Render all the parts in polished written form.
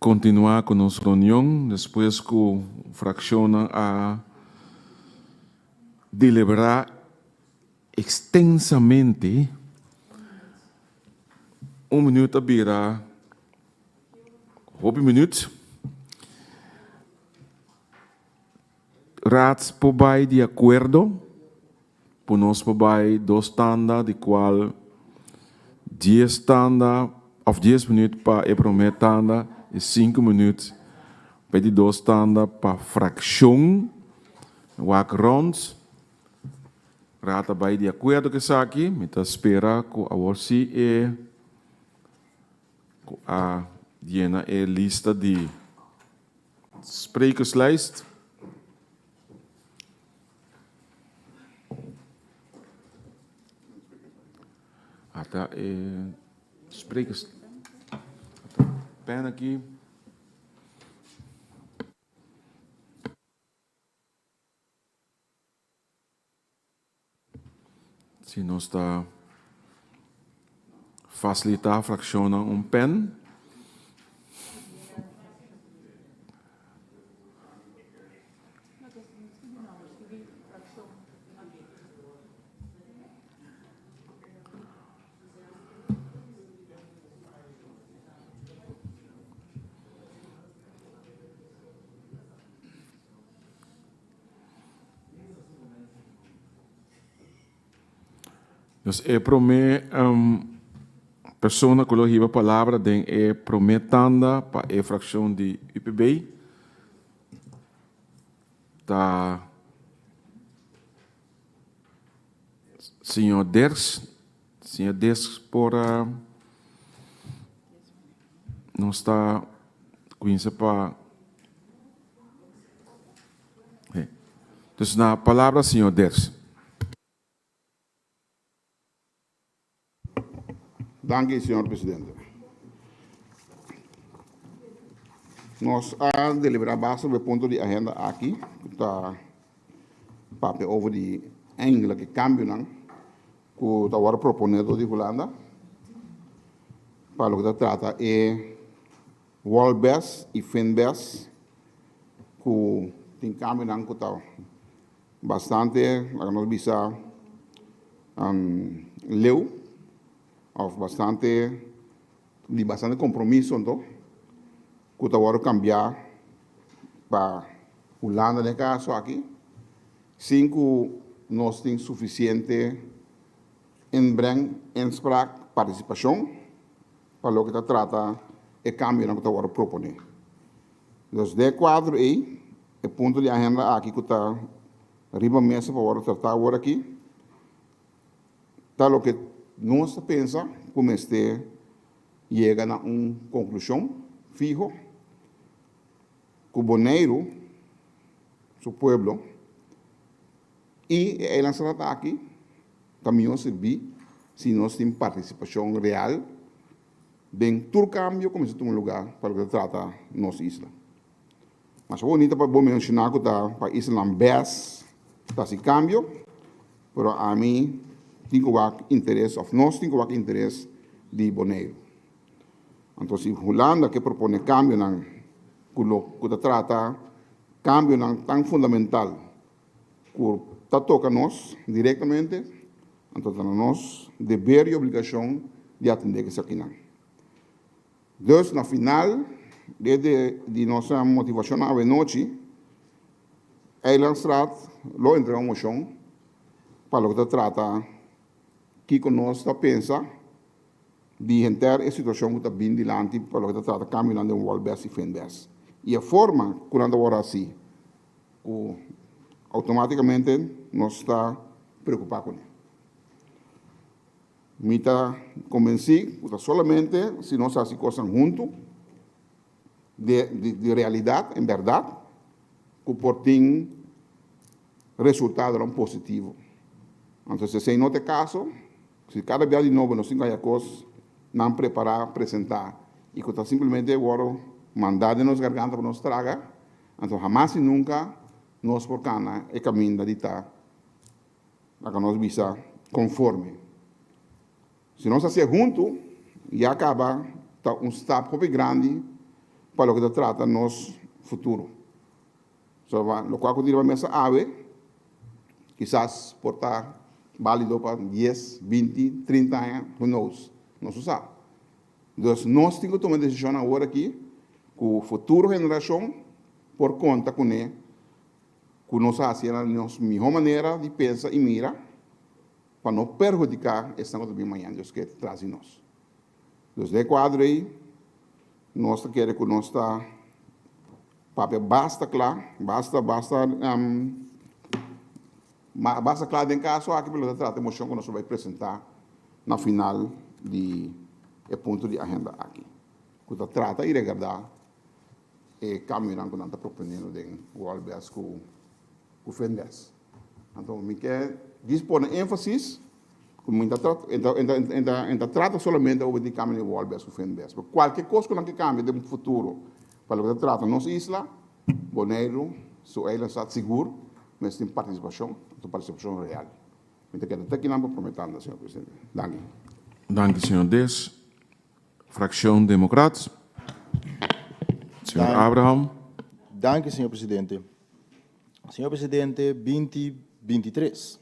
kontinuá ku nos reunion despues ku frakshonnan a deliberá ekstensamente. Un minüt a bira hopi minüt. Raad por bai di akuerdo ku nos por bai dos tanda di kual dies tanda òf dies minüt pa e promé tanda i sinku minüt pa e di dos tanda pa frakshon wak rònt. Raad a bai di akuerdo ku esaki. Mi ta spera ku awor si e ku a yena e lista di Sprekerslijst. Ata e sprekers. Ata pen aki. Si nos ta fasilitá frakshonnan un pen. Dus e promé persona ku lo hiba palabra den e promé tanda pa e frakshon di UPB ta señor Dirks. Señor Dirks por nos ta kuminsa pa. Dus na palabra señor Ders. Danki señor presidente. Nos a delibera basta riba e punto di agenda aki ku ta papia over di eindelijk e kambionan ku ta wòrdu proponé dor di Hulanda pa loke ta trata e Wolbes i Finbes ku tin kambionan ku ta bastante, laga nos bisa, leu òf bastante di bastante kompromiso anto ku ta wòrdu kambiá pa Hulanda den e kaso aki sin ku nos tin sufisiente inbreng, inspraak, partisipashon. Pa loke ta trata e kambionan ku ta wòrdu proponé. Dus den e kuadro ei, e punto di agenda aki ku ta riba mesa pa wòrdu tratá awor aki, ta loke nos ta pensa ku mester yega na un konklushon fiho ku Boneiru, su pueblo, i e eilandsraad aki ta mihó sirbí si nos tin partisipashon real den tur kambio ku mester tuma lugá pa loke ta trata nos isla. Masha bonita pa bo menshoná ku ta pa islanan bes ta hasi kambio, pero ami tin ku wak interes òf nos tin ku wak interes di Boneiru. Anto si Hulanda ke propone kambionan ku lo ku ta trata kambionan tan fundamental ku ta toka nos direktamente, anto ta na nos deber i obligashon di atendé ku esakinan. Dus na final de di nos motivashonnan awenochi, Eilandstraat lo entrega un moshon pa loke ta trata kiko nos ta pensa di henter e situashon ku ta bin dilanti pa loke ta trata kambionan den Wolbes i Finbes i e forma ku nan ta wòrdu hasi. Ku outomátikamente nos ta preokupá kuné. Mi ta konbensí ku ta solamente si nos hasi kosnan huntu, di realidat, en bèrdat, ku por tin resultadonan positivo. Anto si esei no ta e kaso, si kada bia di nobo nos tin ku haya kosnan prepará, presentá i ku ta simplemente wòrdu mandá den nos garganta pa nos traga, Anto hamas i nunka nos por kana e kaminda di ta laga nos bisa konforme. Si nos hasié huntu, ya kaba ta un stap hopi grandi pa loke ta trata nos futuro. So, lokual ku tin riba mesa awe kisas por ta bálido pa dies, binti, 30 aña, who knows, nos no sa. Dus nos tin ku tuma desishon awor aki ku futuro generashon por konta kuné ku nos a hasi na nos mihó manera di pensa i mira pa no perhudiká esnan ku ta bin mañana Dios ke tras di nos. Dus den e kuadro ei nos ta kere ku nos ta papia basta kla, basta basta basta kla den kaso aki pero lo ta trata e moshon ku nos a bai presentá na final di e punto di agenda aki ku ta trata i regardá e kambionan ku nan ta proponiendo den Wolbes ku ku Fendes. Anto mi ke djis pone énfasis ku mi ta ta trata solamente over di kambio di Wolbes ku Fendes, pero kualke kos ku nan ke kambia den futuro pa loke ta trata nos isla, Boneiru, su eilandstaat sigur mester tin partisipashon, anto partisipashon real. Mi ta keda te kinan pa prome tanda, señor presidente. Danki. Danki, señor Des. Fraccion Democraat, señor Abraham. Danki, señor presidente. Señor presidente, binti 23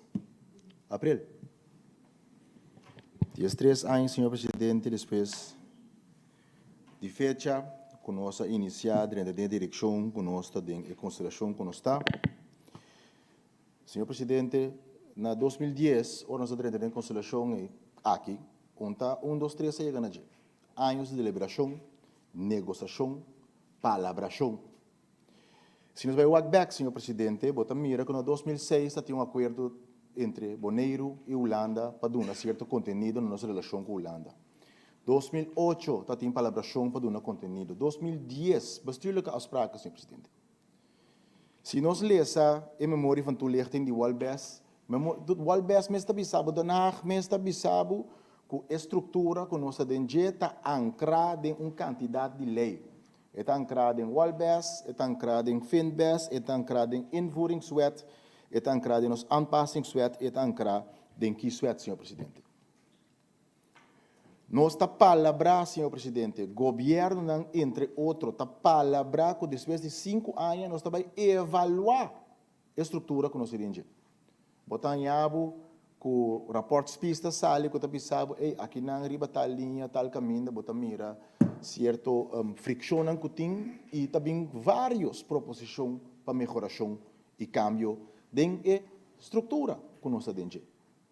april. 13 aña, señor presidente, despues di fecha ku nos a inisiá drenta den e direkshon ku nos ta den e konstelashon ku nos ta. Señor presidente, na 2010, ora nos a drenta den konstelashon ei aki, un ta un, dos, tres a yega na dje. Años di deliberashon, negosashon, palabrashon. Si nos bai wak bèk, señor presidente, bo ta mira ku na 2006 ta tin un akuerdo entre Boneiru i Hulanda pa duna sierto kontenido na nos relashon ku Hulanda. 2008 ta tin palabrashon pa duna kontenido. 2010, bestuurlijke afspraken, señor presidente. Si nos lesa e memorie van toelichting di Walbes, Walbes mes ta bisa bo, Den Haag mes ta bisa bo ku e struktura ku nos ta den dje ta ankrá den un kantidat di lei. E ta ankrá den Walbes, e ta ankrá den Finbes, e ta ankrá den Invoeringswet, e ta ankrá den nos Aanpassingswet, e ta ankrá den Kieswet, señor presidente. Nos ta palabrá, señor presidente, gobièrnunan entre otro ta palabrá ku despues di sinku aña nos ta bai evaluá e struktura ku nos tin den dje. Bo ta haña bo ku rapòrt Spies ta sali ku ta bisa bo, ey, akinan riba tal liña, tal kaminda bo ta mira sierto frikshonnan ku tin i ta bin vários proposishon pa mehorashon i kambio den e struktura ku nos ta den dje.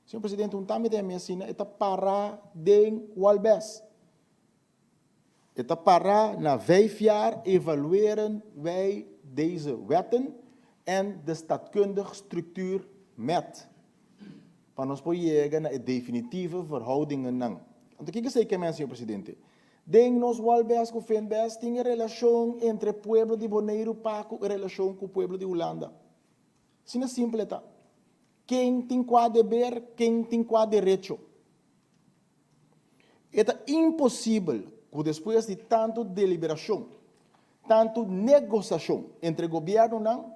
Señor Presidente, un tambe den mi asina, e ta pará den Walbes. E ta pará na vijf jaar evalueren wij deze wetten en de staatkundig structuur met pa nos por yega na e definitive verhoudingennan. Anto kiko esei ke men, señor Presidente? Den nos Walbes ku Finbes tin e relashon entre pueblo di Boneiru pa ku e relashon ku pueblo di Hulanda. Asina simpel e ta. Ken tin kua deber, ken tin kua derecho. E ta imposibel ku despues di tantu deliberashon, tantu negosashon entre gobièrnunan,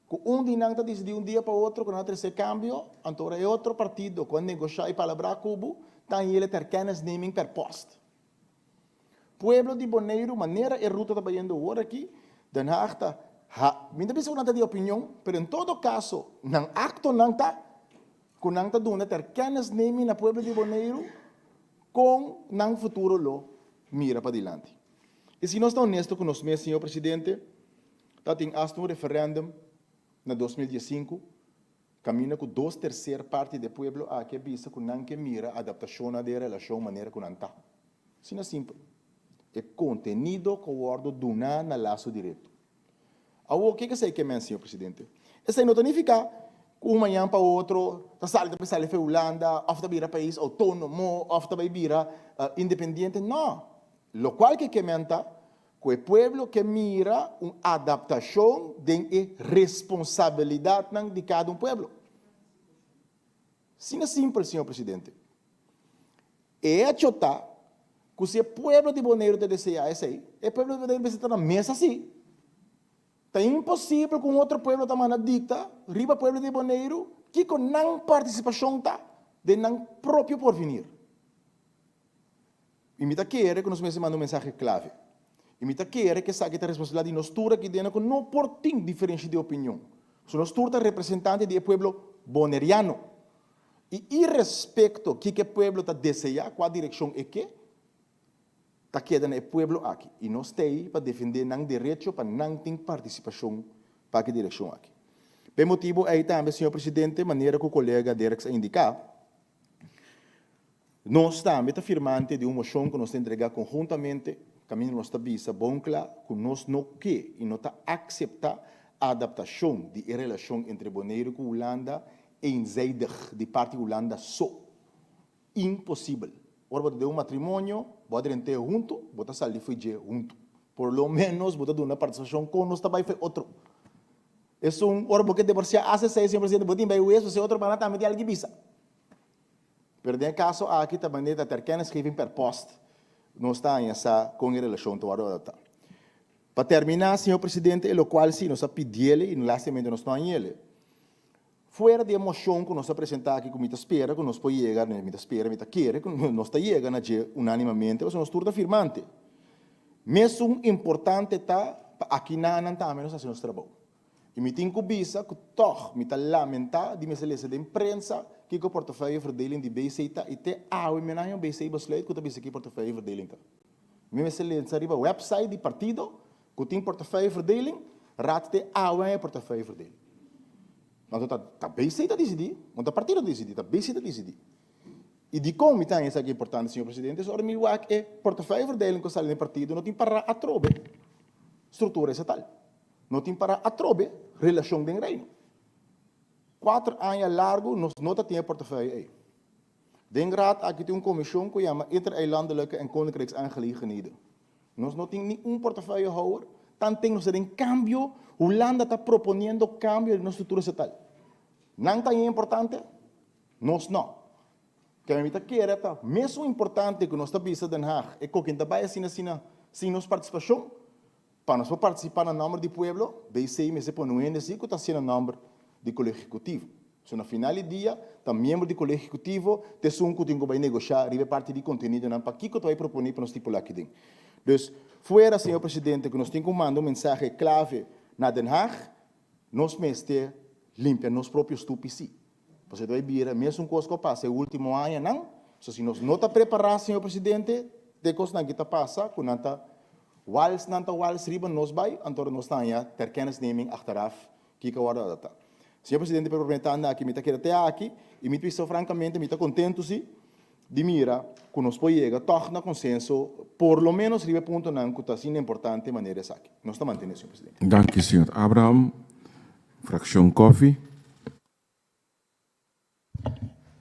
ku un di nan ta disidí un dia pa otro ku nan a trese kambio, anto ora e otro partido ku a negoshá i palabrá ku bo ta hañ'el ter kennisneming per post. Pueblo di Boneiru manera e ruta ta bayendo awor aki, Den Haag ta ha, mi ta bisa ku nan ta di opinion, pero en todo kaso nan aktonan ta ku nan ta duna ter kennisneming na pueblo di Boneiru kon nan futuro lo mira padilanti. I si nos ta honesto ku nos mes, señor presidente, ta tin asta un referendum na 2015 Kaminda ku dos terser parti di e pueblo aki a bisa ku nan ke mira adaptashonnan den e relashon manera ku nan ta. Asina simpel. E kontenido ku wòrdu duná na laso direkto. Awor, ke esei ke men, señor presidente? Esei no ta nifiká ku un mañan pa otro ta sali ta bai sali for Hulanda òf ta bira pais outónomo òf ta bai bira independiente. No! Lokual ke ke men ta Ku e pueblo ke mira un adaptashon den e responsabilidatnan di kada un pueblo. Asina simpel, señor presidente. E hecho ta ku si e pueblo di Boneiru ta deseá esei, e pueblo di Boneiru mester ta na mesa sí. Ta imposibel ku un otro pueblo ta manda dikta riba pueblo di Boneiru kiko nan partisipashon ta den nan propio porvenir. I mi ta kere ku nos mester manda un mensahe klave. I mi ta kere ku esaki ta responsabilidat di nos tur aki den ku no por tin diferensha di opinion. So nos tur ta representante di e pueblo boneriano. I irespekto kiko e pueblo ta deseá, kua direkshon e ke, ta keda na e pueblo aki. I nos ta ei pa defendé nan derecho pa nan tin partisipashon pa ki direkshon aki. Pa e motibu ei tambe, señor presidente, manera ku kolega Derks a indiká, Nos tambe ta firmante di un moshon ku nos ta entregá konhuntamente, kaminda nos ta bisa bon kla ku nos no ke i no ta akseptá adaptashon di e relashon entre Boneiru ku Hulanda eenzijdig, di parti Hulanda so. Imposibel. Ora bo ta den un matrimonio, bo a drent'é huntu, bo ta sali fo'i dje huntu. Por lo ménos bo ta duna partisipashon kon nos ta bai fo'i otro. Esun, ora bo ke divorsiá, hasta esei, señor presidente, bo tin bai wes, pasobra e otro banda tambe tin algu bisa. Pero den e kaso aki ta manera ta ter kennisgeving per post nos ta haña sa kon e relashon ta wòrdu adaptá. Pa terminá, señor presidente, e lokual si nos a pidiele i lastimamente nos no a hañele. Fuera di e moshon ku nos a presentá aki ku mi ta spera ku nos por yega, mi ta spera, mi ta kere ku nos ta yega na dje unánimamente pasobra nos tur ta firmante. Mesun importante ta pa akinanan tambe nos hasi nos trabou. I mi tin ku bisa ku tòg mi ta lamentá di mester lesa den prensa kiko portefeuilleverdeling di BC ta i te awe mi no haña un BC besluit ku ta bisa ki portefeuilleverdeling ta. Mi mester lesa riba website di partido ku tin portefeuilleverdeling, raad te awe haña portefeuilleverdeling. Anto ta ta BC ta disidí, no ta partido ta disidí, ta BC ta disidí. I dikon mi ta haña esaki importante, señor presidente? Ora mi wak e portefeuilleverdeling ku a sali den partido no tin pará atrobe struktura estatal. No tin para atrobe relashon den Reino. Kuater aña largu nos no ta tin e portefeuille ei. Den Raad aki tin un komishon ku yama Intereilandelijke en Koninkrijksaangelegenheden. Nos no tin ni un portefeuillehouwer, tanten nos ta den kambio, Hulanda ta proponiendo kambio den nos struktura estatal. Nan ta haña importante, nos no. Kende mi ta kere ta mesun importante ku nos ta bisa Den Haag e kokin ta bai asina asina sin nos partisipashon, Pa nos por partisipá na nòmber di pueblo, BC mester pone un hende si ku ta hasié na nòmber di Kolegio Ehekutivo. So na final di dia, ta miembro di Kolegio Ehekutivo ta esun ku tin ku bai negoshá riba e parti di kontenidonan pakiko ta bai proponé pa nos stipulá aki den. Dus, fuera, señor presidente, ku nos tin ku manda un mensahe klave na Den Haag, nos mester limpia nos propio stupi sí. Pasobra ta bai bira mesun kos ku a pasa e último añanan. So si nos no ta prepará, señor presidente, te kosnan aki ta pasa ku nan ta wals nan ta wals riba nos bai, anto nos ta haña ter kennisneming achteraf kiko a wòrdu adaptá. Señor presidente, pa e promé tanda aki mi ta keda te aki i mi ta bisa frankamente mi ta kontentu si di mira ku nos por yega tòg na konsenso por lo ménos riba e puntonan ku ta asina importante manera esaki. Nos ta mantené, señor presidente. Danki, señor Abraham. Frakshon Koffie.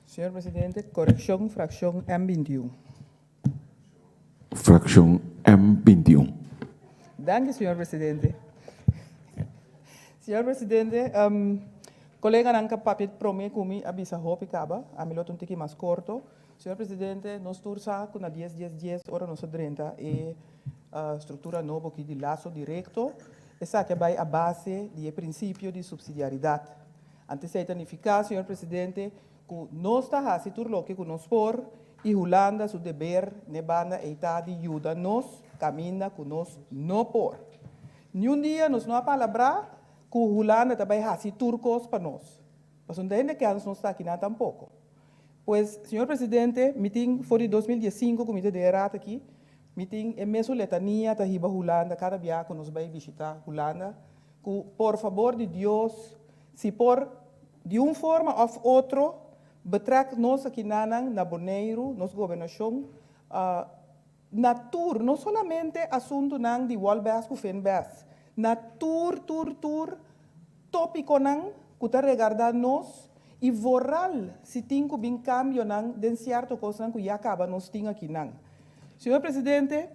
Señor Presidente, korekshon frakshon M 21. Frakshon M 21. Danki, señor Presidente. Señor Presidente, koleganan ka papia prome ku mi a bisa hopi kaba, ami lo ta un tiki mas korto. Señor Presidente, nos tur sa ku na dies dies dies ora nos a drenta e struktura nobo aki di laso direkto, esaki a bai a base di e prinsipio di supsidiaridat. Anto esei ta nifiká, señor Presidente, ku nos ta hasi tur loke ku nos por i Hulanda su deber n'e banda ei ta di yuda nos kaminda ku nos no por. Niun dia nos no a palabrá ku Hulanda ta bai hasi tur kos pa nos, pasobra hende kèns nos ta akinan tampoko. Pues, señor Presidente, mi tin for di 2015 ku mi ta den e raad aki, mi tin e mesun letania ta hiba Hulanda kada bia ku nos bai bishita Hulanda, ku por fabor di Dios, si por di un forma òf otro betrek nos akinanan na Boneiru, nos gobernashon, na tur, no solamente asuntunan di Wolbes ku Finbes, na tur, tur, tur Tópikonan ku ta regardá nos i vooral si tin ku bin kambionan den sierto kosnan ku ya kaba nos tin akinan. Señor Presidente,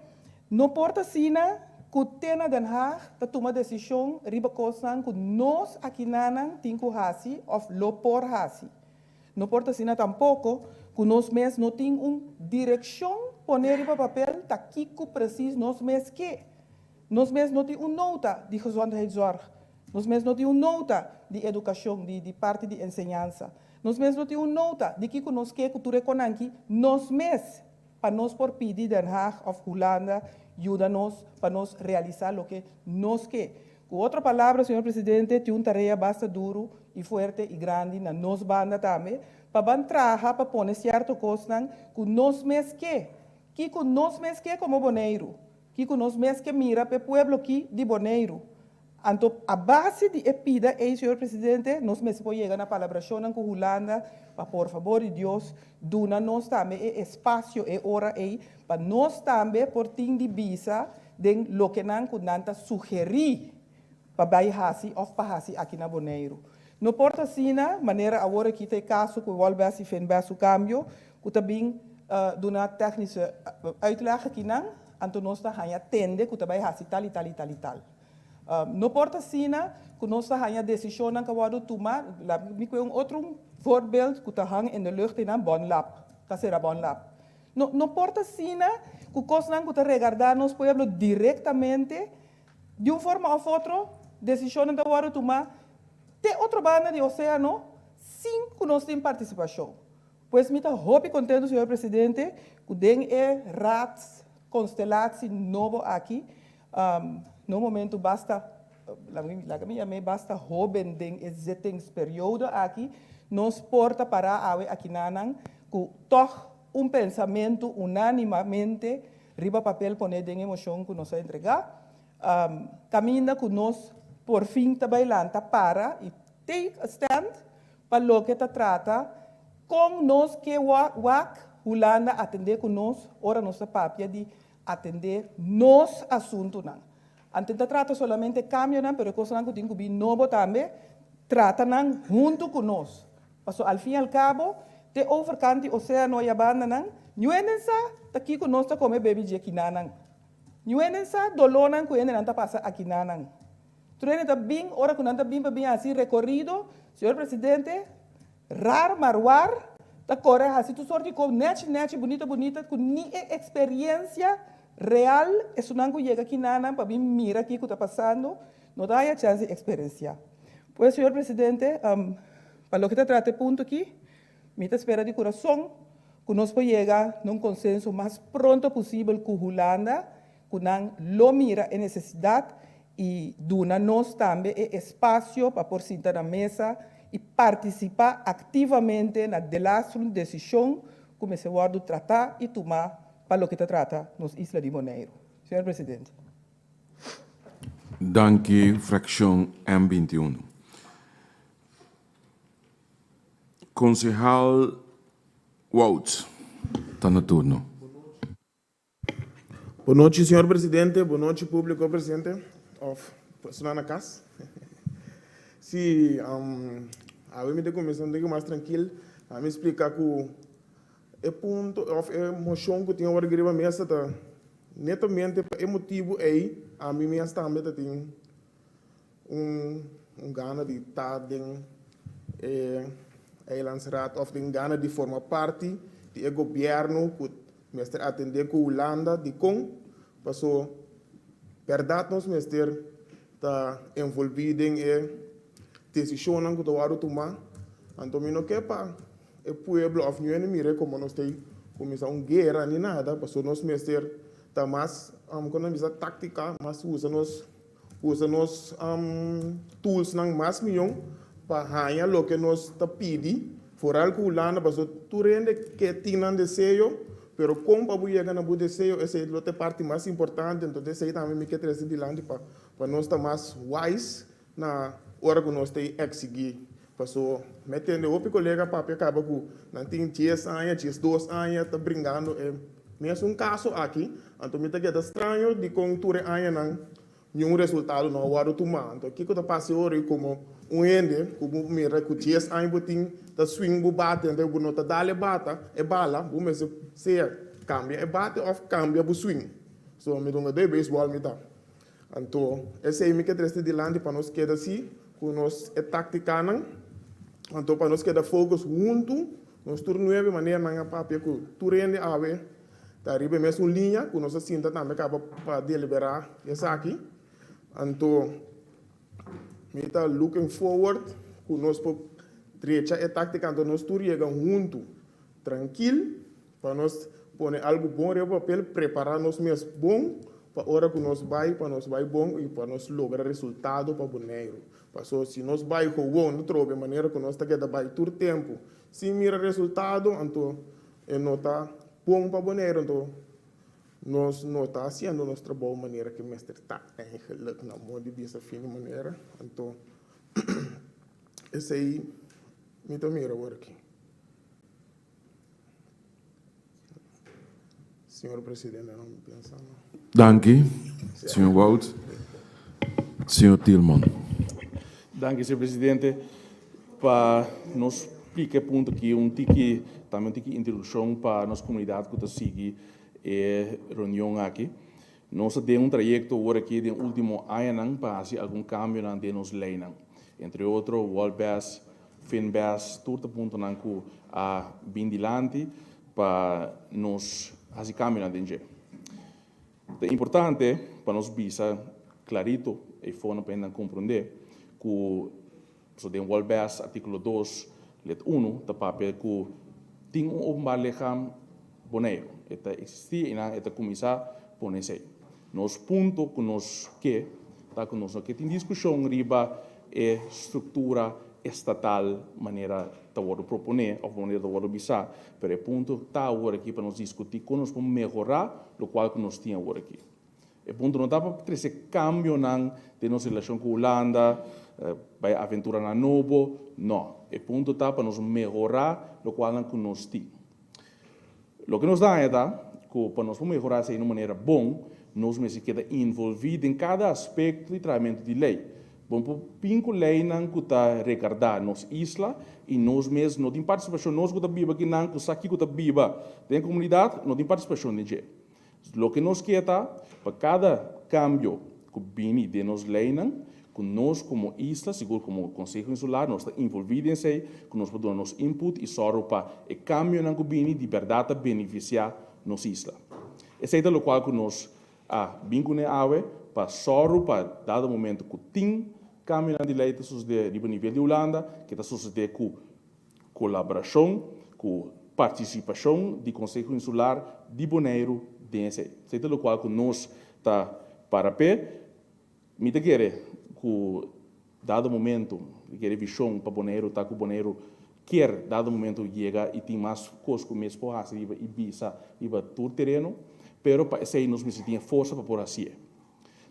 no por ta asina ku te na Den Haag ta tuma desishon riba kosnan ku nos akinanan tin ku hasi òf lo por hasi. No por ta asina tampoko ku nos mes no tin un direkshon poné riba papel ta kiko presis nos mes ke. Nos mes no tin un nota di gezondheidszorg. Nos mes no tin un nota di edukashon, di di parti di enseñansa. Nos mes no tin un nota di kiko nos ke ku tur e konanki nos mes. pa nos por pidi Den Haag òf Hulanda yuda nos pa nos realisá loke nos ke. Ku otro palabra, señor presidente, tin un tarea basta duru i fuerte i grandi na nos banda tambe pa ban traha pa pone sierto kosnan ku nos mes ke. Kiko nos mes ke komo Boneiru? Kiko nos mes ke mira p'e pueblo ki di Boneiru? Anto a base di e pida ei, señor presidente, nos mester por yega na palabrashonnan ku Hulanda pa por fabor di Dios duna nos tambe e espasio e ora ei pa nos tambe por tin di bisa den lokenan ku nan ta sugerí pa bai hasi òf pa hasi aki na Boneiru. No por ta asina, manera awor aki ta e kaso ku Wolbes i Finbes su kambio ku ta bin duna technische uitleg akinan, anto nos ta haña tende ku ta bai hasi tal i tal i tal i tal. No por ta asina ku nos ta haña desishonnan ku a wòrdu tuma, laat mi kue un otro voorbeeld ku ta hang in de lucht einan, Bonlab, ta sera Bonlab. No, no por ta asina ku kosnan ku ta regardá nos pueblo direktamente, di un forma òf otro, desishonnan ta wòrdu tuma te otro banda di oséano sin ku nos tin partisipashon. Pues mi ta hopi kontentu, señor presidente, ku den e raadsconstellatie nobo aki, Na un momento basta, laga mi yam'é basta hóben den e zittingsperiodo aki, nos por ta pará awe akinanan ku tòg un pensamentu unánimamente riba papel poné den e moshon ku nos a entregá, kaminda ku nos por fin ta bai lanta para i take a stand pa loke ta trata kon nos ke wak Hulanda atendé ku nos ora nos ta papia di Atendé nos asuntunan. Anto ta trata solamente kambionan, pero e kosnan ku tin ku bin nobo tambe, trata nan huntu ku nos. Pasobra al fin i al kabo, te overkant di oséano i a bandanan, ñuenden sa ta kiko nos ta kome bebi dje kinanan. Ñuenden sa dolónan ku hendenan ta pasa akinanan. Tur hende ta bin, ora ku nan ta bin pa bin hasi rekorido, señor presidente, Rar mar war ta kore hasi tur sort di kos nechi nechi bunita bunita ku ni e eksperiencia real esunnan ku yega kinanan pa bin mira kiko ta pasando no ta haya chèns di eksperensiá. Pues señor presidente pa loke ta trata e punto aki mi ta spera di kurason ku nos por yega na un konsenso mas pronto posibel ku Hulanda ku nan lo mira e nesesidat i duna nos tambe e espasio pa por sinta na mesa i partisipá aktivamente na delastrun desishon ku mester wòrdu tratá i tumá pa loke ta trata nos isla di Boneiru. Señor Presidente. Danki Frakshon M 21. Konsehal Wouts ta na turno. Bo nochi señor presidente, bo nochi publico presente of personanan na cas. Si, awe mi ta cuminsa un tiki mas trankil, a mi splica cu e punto of e mocion cu tin awor aki riba mesa ta netamente pa e motibo ey ami mes tambe ta tin un gana di ta den e Eilandsraad of den gana di forma parti di e gobierno cu Mester atendé ku Hulanda dikon? Paso bèrdat nos mester ta envolví den e desishonnan ku ta wòrdu tumá. Anto mi no ke pa e pueblo òf niun hende mira komo nos ta kuminsá un guera ni nada, paso nos mester ta mas, kon nan bisa, táktika, mas usa nos usa nos toolsnan mas miyon pa haña loke nos ta pidi, foral ku Hulanda, pasobra tur hende ke tin nan deseo, pero kon pa bo yega na bo deseo, esei lo ta e parti mas importante, entonces esei tambe mi ke trese dilanti pa pa nos ta mas wise na ora ku nos ta eksigí, pasobra mi a tende hopi kolega papia kaba ku nan tin dies aña, diesdos aña ta bringando e mesun kaso aki, anto mi ta keda straño dikon tur e añanan Niun resultado no a wòrdu tumá. Anto kiko ta pasa e ora ei komo un hende ku bo mira ku dies aña bo tin ta swing bo bate anto bo no ta dal e bata e bala bo mester sea kambia e bate òf kambia bo swing. So mi dunga doi beisbòl mi ta. Anto esei mi ke trese dilanti pa nos keda si ku nos e táktikanan anto pa nos keda focus huntu nos tur nuebe manera nan a papia ku tur hende awe Ta riba e mesun liña ku nos a sinta tambe kaba pa deliberá esaki. Anto mi ta looking forward ku nos por drecha e táktika anto nos tur yega huntu trankil pa nos por. Pone algu bon riba papel, prepará nos mes bon pa ora ku nos bai, pa nos bai bon i pa nos logra resultado pa Boneiru. Paso si nos bai gewoon trobe manera ku nos ta keda bai tur tempu sin mira resultado, anto e no ta bon pa Boneiru, anto nos no ta hasiendo nos trabou manera ke mester ta eigenlijk na modo di bisa fini manera. Anto esei mi ta mira awor aki. Señor Presidente, no mi pensa no. Danki, señor Wout. Señor Thielman. Danki, señor Presidente. Pa nos splika e punto aki un tiki, tambe un tiki introduccion pa nos comunidad cu ta sigui e reunion aki. Nos ta den un trayecto awor aki den ultimo añanan pa haci algun cambionan den nos leynan. Entre otro, Wolbes, Finbes, tur ta puntonan ku a bin dilanti pa nos hasi kambionan den dje. Ta importante pa nos bisa klarito ei forma pa hendenan komprondé ku so den Wolbes artíkulo dos let unu ta papia ku tin un openbaar lichaam Boneiru. E ta eksistí i nan e ta kuminsá pone esei. Nos punto ku nos ke ta ku nos no ke tin diskushon riba e struktura estatal manera ta wòrdu proponé òf manera ta wòrdu bisá, pero e punto ta awor aki pa nos diskutí kon nos por mehorá lokual ku nos tin awor aki. E punto no ta pa trese kambionan den nos relashon ku Hulanda, bai aventuranan nobo, nò. E punto ta pa nos mehorá lokualnan ku nos tin. Loke nos ta haña ta ku pa nos por mehorá esei na un manera bon, nos mester keda involví den kada aspekto di trahamentu di lei. Bon por bin ku leinan ku ta regardá nos isla i nos mes no tin partisipashon, nos ku ta biba akinan, ku sa kiko ta biba den e komunidat, no tin partisipashon den dje. Loke nos ke ta pa kada kambio ku bini den nos leinan, ku nos komo isla, sigur komo Konseho Insular, nos ta involví den esei, ku nos por duna nos input i sòru pa e kambionan ku bini di bèrdat ta benefisiá nos isla. Esei ta lokual ku nos a bin kuné awe pa sòru pa dado momento ku tin kambionan di lei ta sosodé riba nivel di Hulanda, ke ta sosodé ku kolaborashon, ku partisipashon di Konseho Insular di Boneiru den esei. Esei ta lokual ku nos ta para p'e. Mi ta kere ku dado momento, mi kere vishon pa Boneiru ta ku Boneiru kier dado momento yega i tin mas kos ku mes por hasi riba i bisa riba tur tereno, pero pa esei nos mester tin e forsa pa por hasié.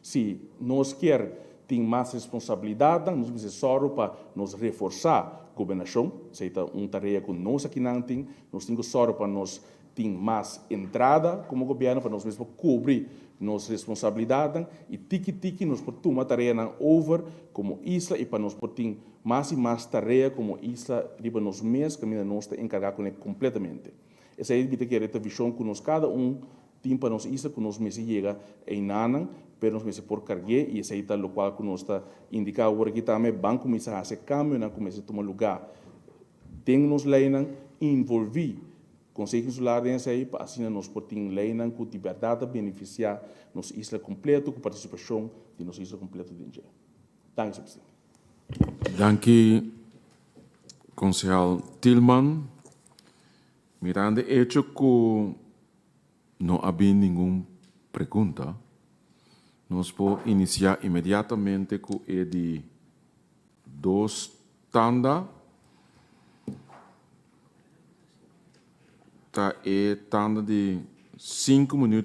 Si nos kier tin mas responsabilidatnan, nos mester sòru pa nos reforsá gobernashon, esei ta un tarea ku nos akinan tin, nos tin ku sòru pa nos tin mas entrada komo gobièrnu pa nos mes por kubri nos responsabilidatnan i tiki tiki nos por tuma tareanan over komo isla i pa nos por tin mas i mas tarea komo isla riba nos mes kaminda nos ta enkargá kuné kompletamente. Esei mi ta kere ta vishon ku nos kada un tin pa nos isla ku nos mester yega einanan pero nos mester por karg'é i esei ta lokual ku nos ta indiká awor aki tambe ban kuminsá hasi e kambionan ku mester tuma lugá den nos leinan involví Konseho Insular den esei pa asina nos por tin leinan ku di bèrdat ta benefisiá nos isla kompleto ku partisipashon di nos isla kompleto den dje. Danki, señor presidente. Danki, Konsehal Thielman. Mirando e echo ku no a bin ningun pregunta, nos por inisiá inmediatamente ku e di dos tanda. Ta e tanda di sinku minuut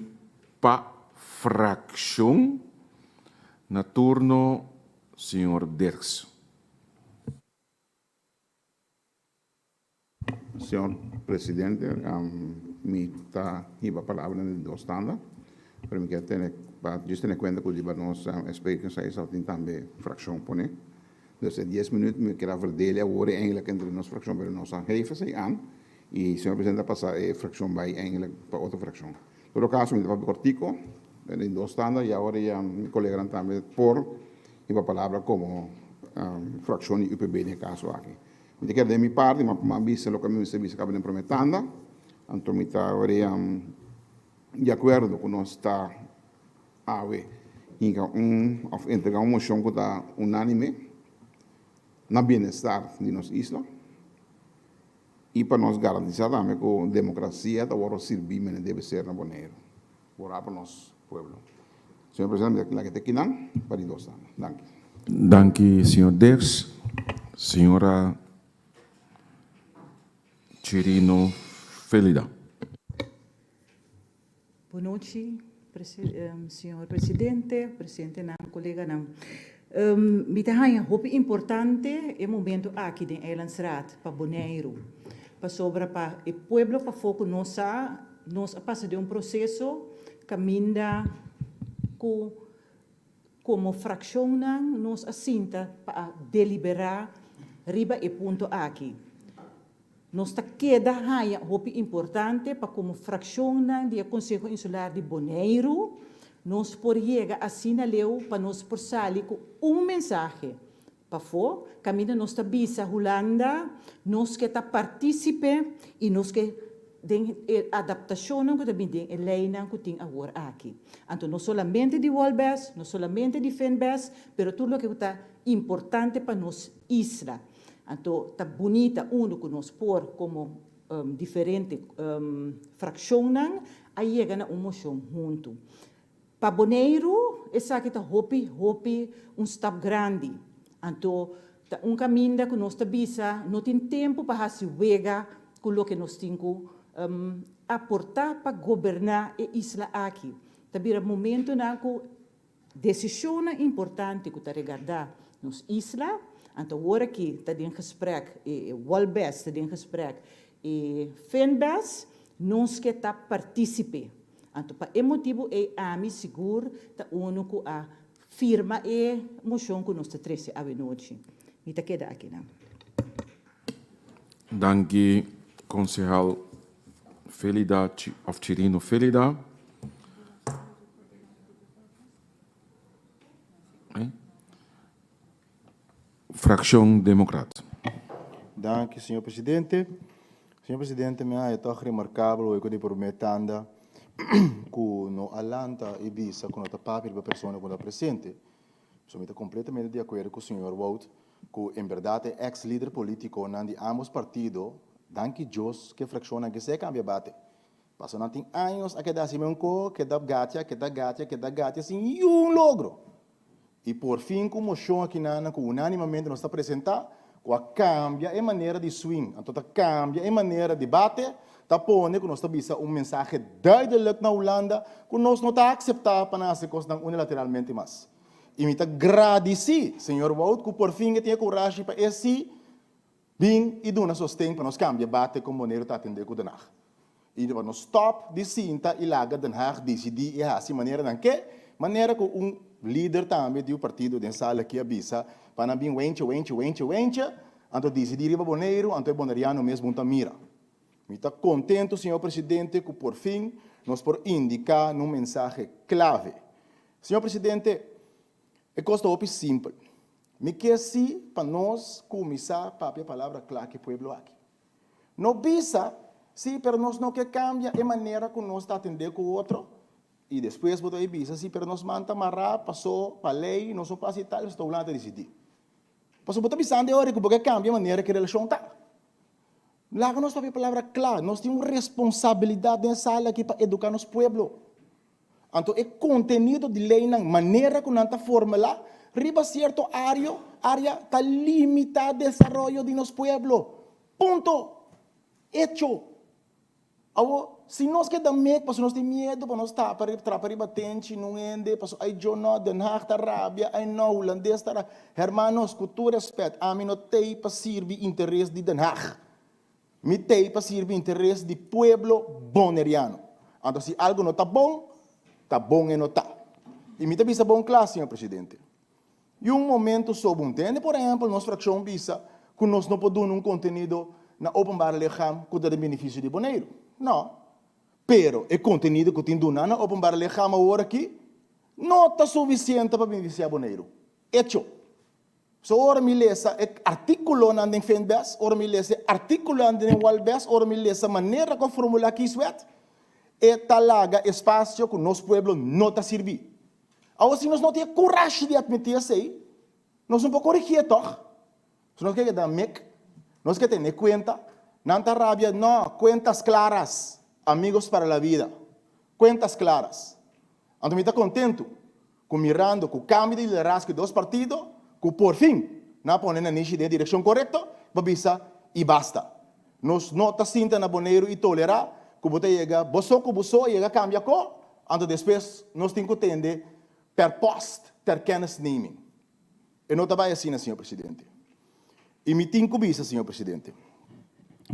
pa frakshon. Na turno señor Dirks. Señor Presidente, mi ta hiba palabra den dos tanda, pero mi kier tene pa djis tene kuenta ku riba nos spreekingseis tin tambe frakshon pone. Dus e dies minuut mi kier a verdele awor eigenlijk entre nos fraccion pero nos a geef esey aan y señor presidente a pasa e fraccion bay eigenlijk pa otro fraccion. Todo caso mi ta papia cortico den dos tanda y awor ya mi coleganan tambe por hiba palabra como fraccion di UPB den e caso aki. Mi ta kier den mi parti mi a bisa loke mi mester bisa caba den prome tanda anto mi ta awor ya di acuerdo cu nos ta Awe hinka un òf entregá un moshon ku ta unánime na bienestar di nos isla. I pa nos garantisá tambe ku demokrasia ta wòrdu sirbí mene debe ser na Boneiru. Borá pa nos pueblo. Señor Presidente, mi ta laga te kinan pa di dos tanda. Danki. Danki señor Dirks. Señora Chirino Felida. Bonochi, señor presidente, presidentenan, coleganan. Mi ta haña hopi importante e momento aki den Eilandsraad pa Boneiru, pasobra pa e pueblo pafó ku nos sa, nos a pasa den un proseso kaminda ku komo frakshonnan nos a sinta pa a deliberá riba e punto aki. Nos ta keda haña hopi importante pa komo frakshonnan di e Konseho Insular di Boneiru nos por yega asina leu pa nos por sali ku un mensahe pafó kaminda nos ta bisa Hulanda nos ke ta partísipe i nos ke den e adaptashonnan ku ta bin den e leinan ku tin awor aki. Anto no solamente di Wolbes, no solamente di Finbes, pero tur loke ku ta importante pa nos isla. Anto ta bunita unu ku nos por komo diferente frakshonnan a yega na un moshon huntu. Pa Boneiru esaki ta hopi hopi un stap grandi. Anto ta un kaminda ku nos ta bisa no tin tempu pa hasi wega ku loke nos tin ku aportá pa goberná e isla aki. Ta bira momentunan ku Desishonnan importante ku ta regardá nos isla, anto awor aki ta den gesprek e Wolbes, ta den gesprek e Finbes, nos ke ta partísipe. Anto pa e motibu ei ami sigur ta unu ku a firma e moshon ku nos ta trese awenochi. Mi ta keda akinan. Danki konsehal Felida of Chirino Felida. Fraccion Democrat. Danki, señor presidente. Señor presidente, mi a haya tog remarcabel hoy cu di prome tanda cu no a lanta y bisa cu no ta papia riba persona cu no ta presente. So mi ta completamente di acuerdo cu señor Wout cu en berdad e ex lider politiconan di ambos partido, danki Dios cu e fraccionnan ke sea cambia bate. Paso nan tin años a keda hasi meunko, keda gatia, keda gatia, keda gatia sin niun logro. I por fin ku moshon akinanan ku unánimamente nos ta presentá, ku a kambia e manera di swing, anto ta kambia e manera di bate, ta pone ku nos ta bisa un mensahe duidelijk na Hulanda ku nos no ta akseptá pa nan hasi kosnan unilateralmente mas. I mi ta gradisí señor Wout ku por fin e tin e kurashi pa e sí Bin i duna sosten pa nos kambia bate kon Boneiru ta atendé ku Den Haag. I pa nos stòp di sinta i laga Den Haag disidí i hasi manera nan ke, manera ku un lider tambe di un partido den sala aki a bisa pa nan bin wenche, wenche, wenche, wenche, anto disidí riba Boneiru, anto e boneriano mes bon ta mira. Mi ta kontentu, señor presidente, ku por fin nos por indiká nun mensahe klave. Señor presidente, E kos ta hopi simpel. Mi ke si pa nos kuminsá papia palabra kla ku e pueblo aki. No bisa, sí, pero nos no ke kambia e manera ku nos ta atendé ku otro, i despues bo ta bai bisa, sí, pero nos man ta mará pasó pa lei, nos no por hasi tal, pasobra Hulanda ta disidí. Pasobra bo ta bisando e ora ku bo ke kambia e manera ku e relashon ta. Laga nos papia palabra kla, nos tin un responsabilidat den e sala aki pa eduká nos pueblo. Anto e kontenido di leinan, manera ku nan ta formulá riba sierto ario, área, ta limitá desaroyo di nos pueblo. Punto! Echo! Awor, si nos keda mek pasobra nos tin miedu pa nos tapa riba, trapa riba tenchi nun hende, pasobra ai djo no, Den Haag ta rabia, ai no, hulandes ta rabia. Hermanos, ku tur rèspèt, ami no t'ei pa sirbi interes di Den Haag. Mi t'ei pa sirbi interes di pueblo boneriano. Anto si algo no ta bon, ta bon e no ta. I mi ta bisa bon kla, señor presidente. I un momento so bo ntende, por ehempel, nos frakshon bisa ku nos no por duna un kontenido na openbaar lichaam ku ta den benefisio di Boneiru. No. Pero e kontenido ku tin duna na openbaar lichaam awor aki no ta sufisiente pa benefisiá Boneiru. Echo. So ora mi lesa e artíkulonan den Finbes, ora mi lesa e artíkulonan den Walbes, ora mi lesa manera ku a formulá kieswet, e ta laga espasio ku nos pueblo no ta sirbí. Awor si nos no tin e kurashi di atmití esei, nos no por korigié tòg. So nos ke keda mek, nos ke tene kuenta. Nan ta rabia, no, cuentas claras, amigos para la vida. Cuentas claras. Anto mi ta kontentu ku mirando ku kambio di liderazgo di dos partido ku por fin nan a pone nanishi den e direkshon korekto pa bisa i basta. Nos no ta sinta na Boneiru i tolerá ku bo ta yega bo so ku bo so yega kambia ko, anto despues nos tin ku tende per post ter kennisneming. E no ta bai asina, señor presidente. I mi tin ku bisa, señor presidente,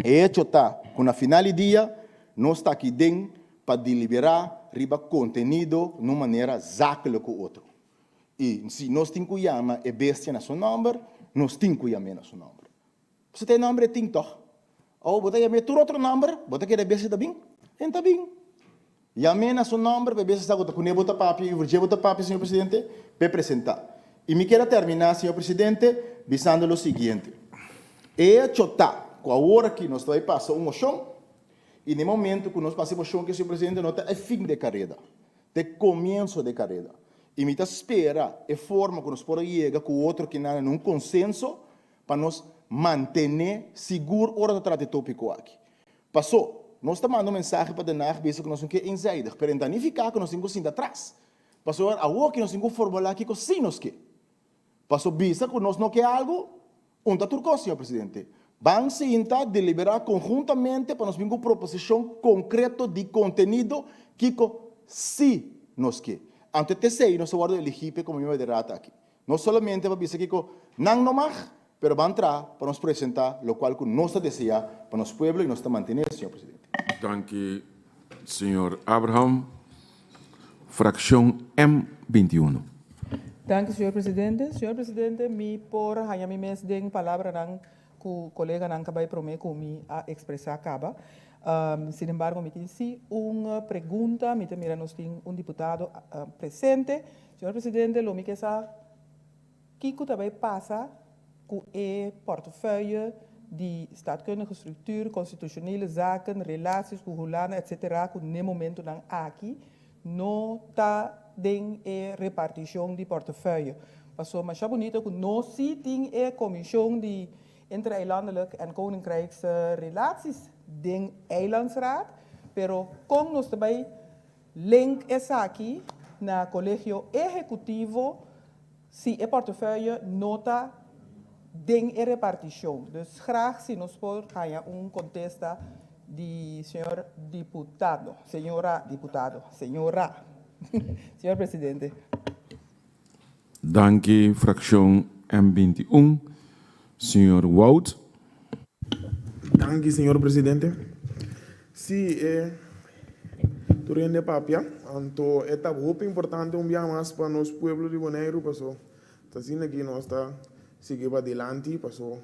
e hecho ta ku na final di dia nos ta aki den pa deliberá riba kontenido na un manera zakelijk ku otro. I si nos tin ku yama e bestia na su nòmber, nos tin ku yam'é na su nòmber. Pasobra ta e nòmber e tin tòg. Awor bo ta yam'é tur otro nòmber, bo ta kere e bestia ta bin? E no ta bin. Yam'é na su nòmber pa e bestia sa ku ta kuné bo ta papia i over dje bo ta papia, señor presidente, p'e presentá. I mi kier a terminá, señor presidente, bisando lo siguiente. E echo ta ku awor aki nos ta bai pasa un moshon, i na e momento ku nos pasa e moshon aki, señor presidente, no ta e fin di e kareda, ta e komienso di e kareda. I mi ta spera e forma ku nos por a yega ku otro kinan na un konsenso pa nos mantené sigur ora ta trata e tópiko aki. Pasó, nos ta manda un mensahe pa Den Haag bisa ku nos no ke eenzijdig, pero e ta nifiká ku nos tin ku sinta atras. Pasobra awor ki nos tin ku formulá kiko sí nos ke. Pasó bisa ku nos no ke algu, un ta tur kos, señor presidente. Ban sinta, deliberá konhuntamente pa nos bin ku proposishon konkreto di kontenido kiko sí nos ke. Anto t'esei nos a wòrdu eligí p'e komo miembro di Raad aki. No solamente pa bisa kiko nan no mag, pero ban traha pa nos presenta locual cu nos ta desea pa nos pueblo y nos ta mantene, señor Presidente. Danki, señor Abraham. Fraccion M 21. Danki, señor Presidente. Señor Presidente, mi por haña mi mes den palabranan cu coleganan ca bay prome cu mi a expresa caba. Sin embargo, mi tin si un pregunta. Mi ta mira nos tin un diputado presente. Señor Presidente, lo mi ke sa kiko ta bay pasa cu e portefeuille di Staatkundige Structuur, Constitutionele Zaken, Relaties cu Hulanda etc. Cu n'e momentonan aki no ta den e reparticion di portefeuille. Pasobra masha bunito cu nos si tin e comision di Intereilandelijk en Koninkrijkse Relaties den Eilandsraad, pero con nos ta bay Link esaki na Kolegio Ehekutivo si e portefeuille no ta den e repartishon. Dus graag si nos por haña un kontesta di señor diputado, señora diputado, señora. Señor Presidente. Danki frakshon M 21. Señor Wout. Danki señor presidente. Si e tur hende papia, anto e ta hopi importante un bia mas pa nos pueblo di Boneiru paso ta asina ki nos ta sigui padilanti paso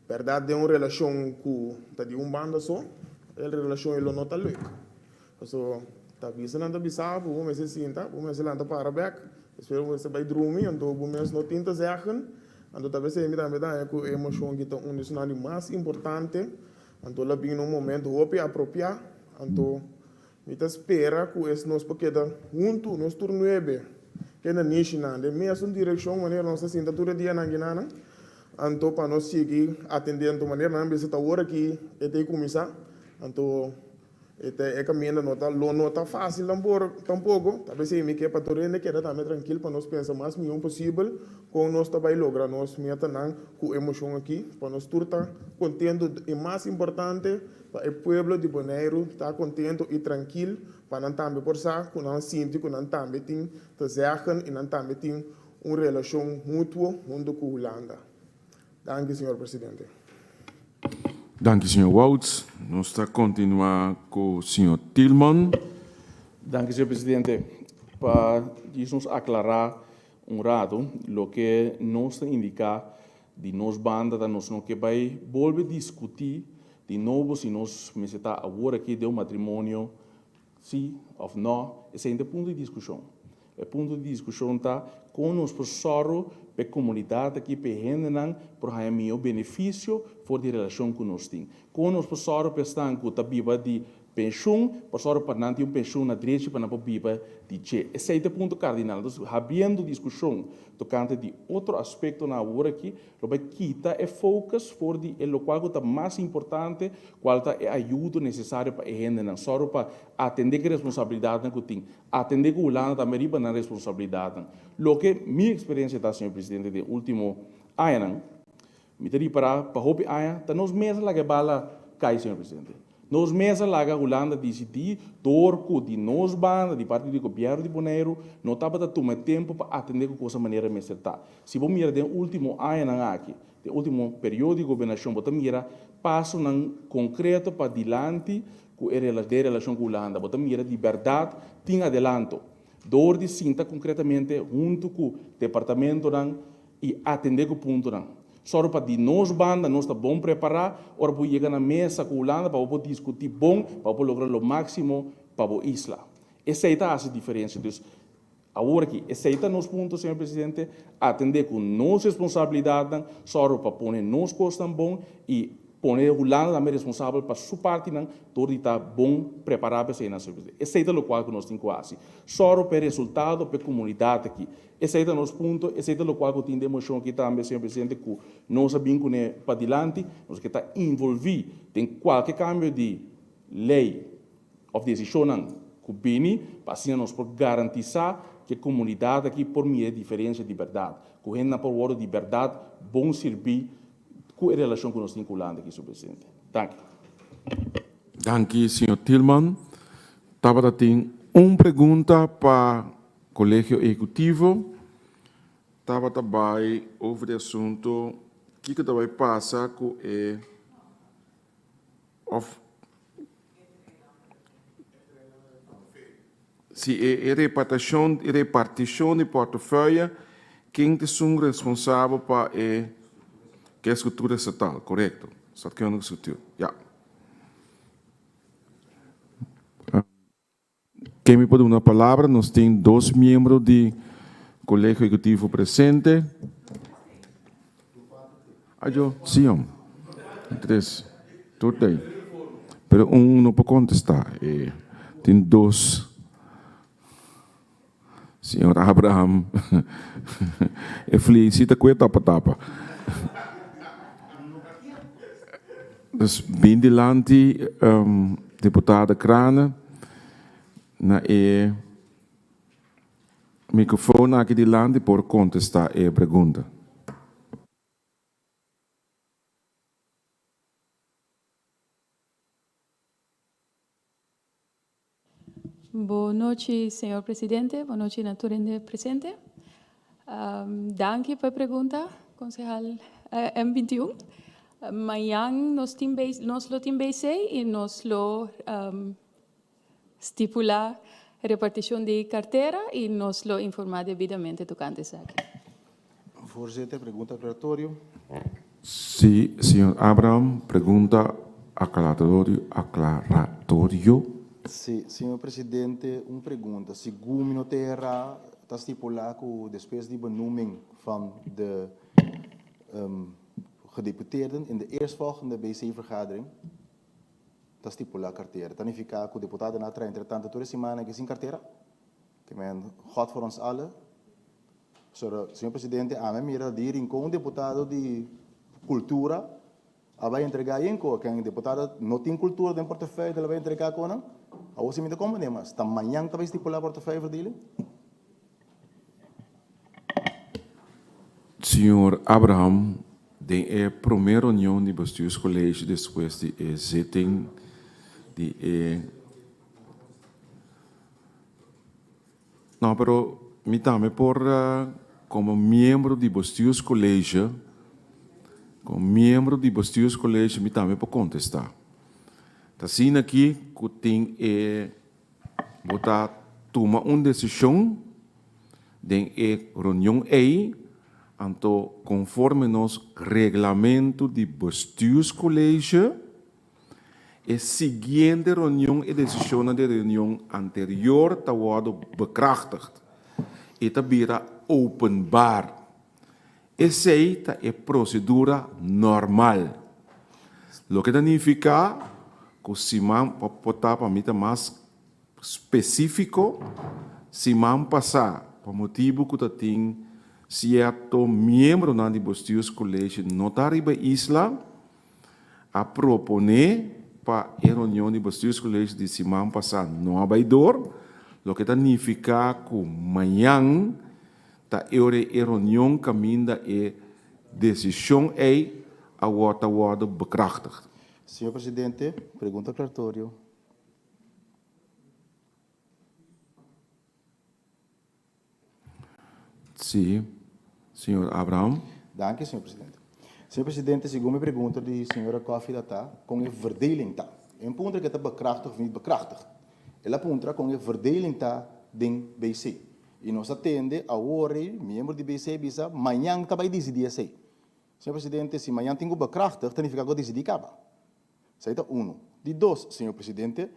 berdad den un relashon ku ta di un banda so e relashon e lo no ta leuk. Paso ta bisa nan ta bisa bo, bo mester sinta, bo mester lanta para bek, despues bo mester bai drumi, anto bo mes no tin ta zeggen. Anto ta pesey mi tambe ta haña ku e emocion aki ta un di esnan di mas importante, anto lo a bin na un momento hopi apropiá, anto mi ta spera ku es nos por keda huntu, nos tur nuebe keda nishinan den mesun direkshon manera nos ta sinta tur e dianan kinanan, anto pa nos sigui atendé anto manera nan bisa ta ora ki e ta kuminsá, anto E ta e kaminda no ta lo no ta fásil tampoko. Ta p'esei mi ke pa tur hende keda tambe trankil pa nos pensa mas mihó posibel kon nos ta bai logra nos metanan ku e moshon aki pa nos tur ta kontentu i mas importante pa e pueblo di Boneiru ta kontentu i trankil pa nan tambe por sa ku nan sinti ku nan tambe tin te zeggen i nan tambe tin un relashon mutuo huntu ku Hulanda. Danki señor presidente. Danki señor Wouts. Nos ta continua cu señor Thielman. Danki señor presidente. Pa djis nos aclara un rato, loke nos ta indica di nos banda ta nos no ke bay bolbe discuti di nobo si nos mester ta awor aki den un matrimonio Si òf nò, esei no ta e punto di diskushon. E punto di diskushon ta kon nos por sòru pa e komunidat aki, pa e hendenan por haña mihó benefisio for di e relashon ku nos tin. Kon nos por sòru pa esnan ku ta biba di. Penshun, por sòru pa nan tin un penshun na drechi pa nan por biba di dje. Esei ta e punto kardinal. Entonces, habiendo diskushon tokante di otro aspektonan awor aki, lo bai kita e focus for di e lokual ku ta mas importante, kual ta e ayudo nesesario pa e hendenan. Sòru pa atendé ku e responsabilidatnan ku tin. Atendé ku Hulanda tambe riba nan responsabilidatnan. Loke mi eksperensia ta, señor presidente, den último añanan, Mi ta ripará pa hopi aña ta nos mes a laga e bala kai, señor presidente. Nos mes a laga Hulanda disidí dor ku di nos banda, di parti di gobièrnu di Boneiru, no tabata tuma e tempu pa atendé ku kosa manera mester ta. Si bo mira den último añanan aki, den último periodo di gobernashon, bo ta mira pasonan konkreto pa dilanti ku e den relashon ku Hulanda. Bo ta mira di bèrdat tin adelanto. Dor di sinta konkretamente huntu ku departamentonan, i atendé ku puntonan. Sòru pa di nos banda nos ta bon prepará ora bo yega na mesa ku Hulanda pa bo por diskutí bon pa bo por logra lo máksimo pa bo isla. Esei ta hasi diferensia. Dus, awor aki, esei ta nos punto, señor presidente, atendé ku nos responsabilidatnan, sòru pa pone nos kosnan bon i Pone Hulanda tambe responsabel pa su partinan dor di ta bon prepará pa eseinan servicio. Esei ta lokual ku nos tin ku hasi. Sòru pa e resultado pa e komunidat aki. Esei ta nos punto, esei ta lokual ku tin den moshon aki tambe, señor presidente, ku nos a bin kuné padilanti. Nos ke ta involví den kualke kambio di lei òf desishonnan ku bini pa asina nos por garantisá ku e komunidat aki por mira e diferensia di bèrdat, ku hendenan por wòrdu di bèrdat bon sirbí Ku e relashon ku nos tin ku Hulanda aki, Sur Presidente. Danki. Danki, señor Thielman. Tabata tin un pregunta pa Kolegio Ehekutivo. Tabata bai over di asunto kiko ta bai pasa ku e òf si e repartashon repartishon di portefeuille ken ta esun responsabel pa e ke struktura estatal korekto staatkundige struktuur ya. Ken mi por duna palabra? Nos tin dos miembro di Kolegio Ehekutivo presente. Ajo, sí hom. Tres. Tur tei. Pero un no por kontestá. E tin dos. Señor Abraham, e fleisi ta kue tapa tapa. Dus bin dilanti diputado Craane na e microfoon aki dilanti por contesta e pregunta. Bo nochi, señor presidente. Bo nochi na tur hende presente. Danki pa e pregunta, konsehal M 21. Mañan nos tin nos lo tin BC i nos lo stipulá repartishon di kartera i nos lo informá debidamente tokante esaki. Voorzitter, pregunta aclaratorio. Sí, señor Abraham, pregunta aclaratorio, aclaratorio. Sí, señor presidente, un pregunta. Segun mi no ta erá, ta stipulá ku despues di benoeming van de gedeputeerden in de eerstvolgende BC-vergadering ta stipulá kartera. Ta nifiká ku deputadonan a traha entretanto tur e siman aki sin kartera? Ke men, God voor ons allen. Pasobra, señor presidente, ami a mira di Rincon un deputado di cultura a bay entrega ayen cu ken deputado no tin cultura den portefeuille el a bay entrega cu nan. Awor si mi ta comprende mas, ta mañan ta bay stipula portefeuille verdeling? Señor Abraham, den e prome reunion di Bestuurscollege despues di e zitting di e. No, pero mi tambe por, como miembro di Bestuurscollege, como miembro di Bestuurscollege mi tambe por contesta. Ta asina aki cu tin e, bo ta tuma un decision den e reunion ey, anto conforme nos reglamento di Bestuurscollege, E siguiente reunion e decisionnan di e reunion anterior ta wordo bekrachtigd y ta bira openbaar. Esey ta e procedura normal. Loke ta nifica. ku siman pa por ta pa mi ta mas spesífiko, siman pasá pa motibu ku ta tin sierto miembronan di Bestuurscollege no ta riba isla, a proponé pa e reunion di Bestuurscollege di siman pasá no a bai dor, loke ta nifiká ku mañan ta e ora e reunion kaminda e desishon ei a wòrdu ta wòrdu bekrachtigd. Señor Presidente, pregunta aclaratorio. Sí, señor Abraham. Danki, señor presidente. Señor presidente, segun mi pregunta di señora Coffie ta ta con e verdeling ta. E un puntra ke ta bekrachtig of niet bekrachtig. El a puntra con e verdeling ta den BC. Y nos a tende awor ei miembro di BC bisa mañan ta bay dicidi esey. Señor presidente, si mañan tin cu bekrachtig ta nifica cu a dicidi caba. Esei ta unu. Di dos, señor presidente,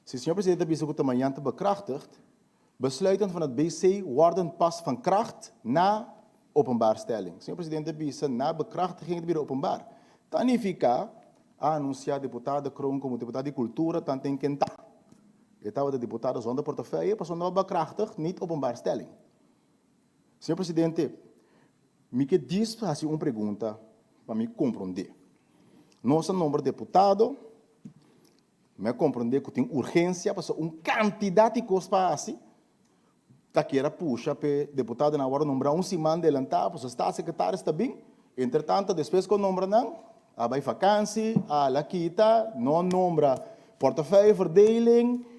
si señor presidente ta bisa ku ta mañan ta bekrachtigd, besluiten van het BC worden pas van kracht na openbaarstelling. Señor presidente bisa na bekrachtiging ta bira openbaar. Ta nifiká a anunsiá deputado Kroon komo deputado di kultura tanten ken ta. E tabata deputado zonder portefeuille pasobra no a bekrachtigd niet openbaarstelling. Señor presidente, mi ke dis hasi un pregunta pa mi komprondé. Nos a nombra deputado, mi a komprondé ku tin urgensia pasobra un kantidat di kos pa hasi, ta kier a pusha p'e deputadonan awor a nombra un siman delantá pasobra staatssecretaris ta bin, entretanto despues ku a nombra nan a bai vakansi, a la kita, no a nombra portefeuilleverdeling.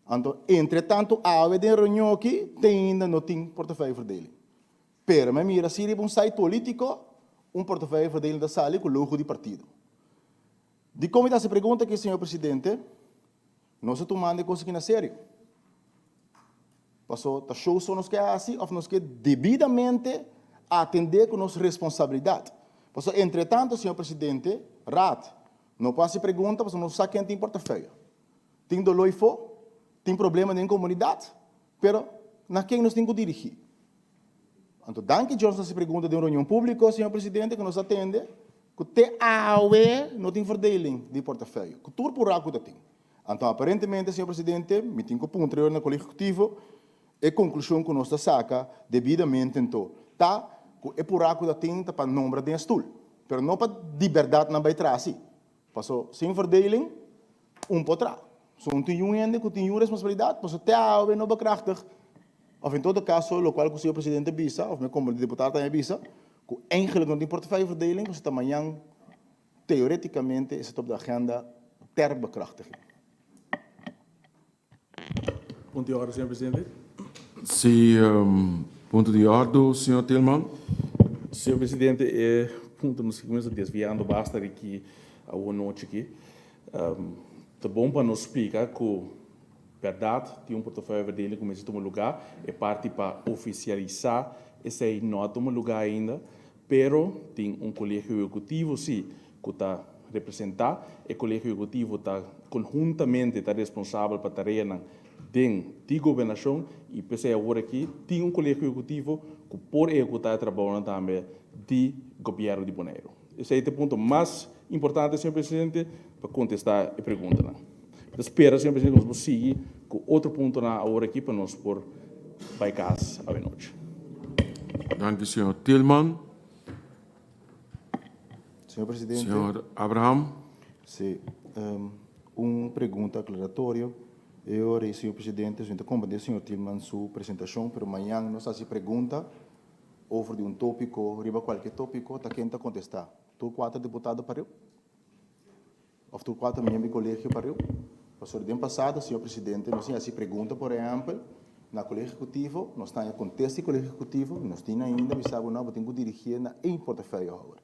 Anto, entre tantu awe den reunion aki, te ainda no tin portefeuilleverdeling. Pero mi a mira si riba un site politico, un portefeuilleverdeling ta sali cu logo di partido. Dicon mi ta haci pregunta aki, señor presidente? Nos ta tumando e cos aki na serio. Paso ta show so nos ke haci of nos ke debidamente atende cu nos responsabilidad? Paso entre tanto, señor presidente, Raad no por haci pregunta pasobra nos no sa ken tin portefeuille. Tin doló i fo, tin problema den komunidat, pero na ken nos tin ku dirigí? Anto danki Johnson a hasi pregunta den un reunion públiko, señor presidente, ku nos a tende ku te awe no tin verdeling di portefeuille, ku tur purá ku ta tin. Anto aparentemente, señor presidente, mi tin ku puntra yonan na Kolegio Ejecutivo e konklushon ku nos ta saka debidamente anto ta ku e purá ku ta tin ta pa nombra den e stul, pero no pa di bèrdat nan bai trasi. Paso sin verdeling un por tra. So un tin yun hende ku tin yun responsabilidat, paso te awe no bekrachtig, of en todo kaso lokual ku señor presidente bisa, of mi komo diputado tambe bisa, ku eigenlijk no tin portefeuilleverdeling, paso ta mañan teoreticamente esei ta op de agenda ter bekrachtiging. Punto di orde, señor presidente. Si, punto di ordu, señor Tilman. Señor presidente, e punto nos a cuminsa desviando basta di ki awor nochi aki. Ta bon pa nos splica cu berdad tin un portafolio verdeling cu mester tuma lugar. E parti pa oficialisa esey no a tuma lugar ainda, pero tin un colegio ehecutivo si cu ta representa e Colegio Ehecutivo ta conhuntamente ta responsabel pa tareanan den di gobernacion y p'esey awor aki tin un Colegio Ehecutivo cu por ehecuta e trabounan tambe di Gobierno di Boneiru. Esey ta e punto mas importante, señor Presidente, pa contesta e preguntanan. Mi ta spera, señor Presidente, cu nos por sigui cu otro puntonan awor aki pa nos por bay cas awe nochi. Danki, señor Tilman. Señor Presidente. Señor Abraham. Sí, un pregunta aclaratorio. E ora ei, señor Presidente, su ta comprende señor Tilman su presentacion, pero mañan nos haci pregunta over di un topico, riba cualke topico, ta ken ta contesta? Tur cuater diputado pariu? Of tur cuater miembro di colegio pariu? Pasobra den pasado, señor Presidente, nos tin haci pregunta, por ehempel, na Colegio Ejecutivo, nos ta haña contesta di Colegio Ejecutivo, nos tin ainda bisa bo no, bo tin cu dirigié na één portefeuillehouder.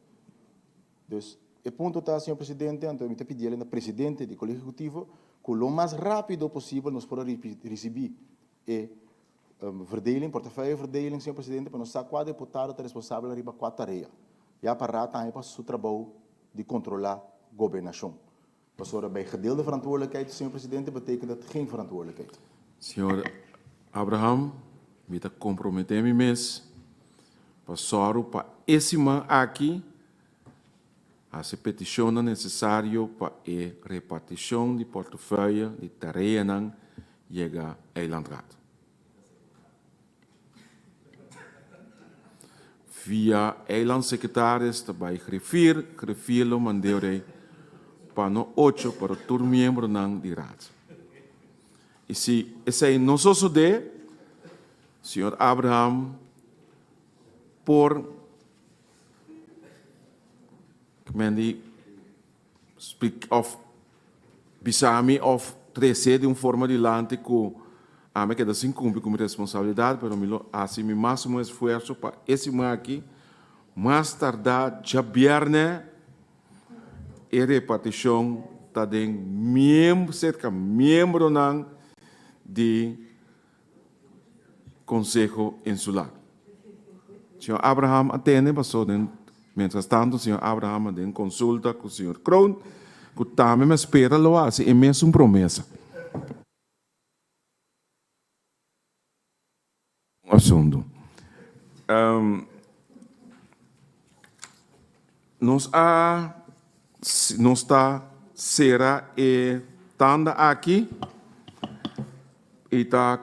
Dus, e punto ta, señor Presidente, anto mi ta pidiel na Presidente di Colegio Ejecutivo cu lo mas rapido posibel nos por a ricibi e verdeling, portefeuilleverdeling, señor Presidente, pa nos sa cua deputado ta responsabel ariba cua tarea. Ya pa Raad ta haña pa su trabou di controla gobernacion. Pasobra bij gedeelde verantwoordelijkheid, señor Presidente, betekent dat geen verantwoordelijkheid. Señor Abraham, mi ta komprometé mi mes pa sòru pa e siman aki. Hasi petishonnan nesesario pa e repartishon di portefeuille di tareanan yega Eilandraad. Via Eilandsecretaris ta bai griffier, griffier lo mand'é rei pa no ocho pero tur miembronan di Raad. I si esei no sosodé, señor Abraham por mendi splika of bisa mi of trese di un forma dilanti ku ami a keda sin kumpli ku mi responsabilidat, pero mi lo hasi mi máksimo esfuerso pa e siman aki mas tardá djabièrnè e repartishon ta den serka miembronan di Konseho Insular. Señor Abraham a tende paso den mientras tanto señor Abraham a den konsulta ku señor Kroon ku tambe mi a spera lo hasi e mesun promesa. Un asuntu. Nos a nos ta sera e tanda aki y ta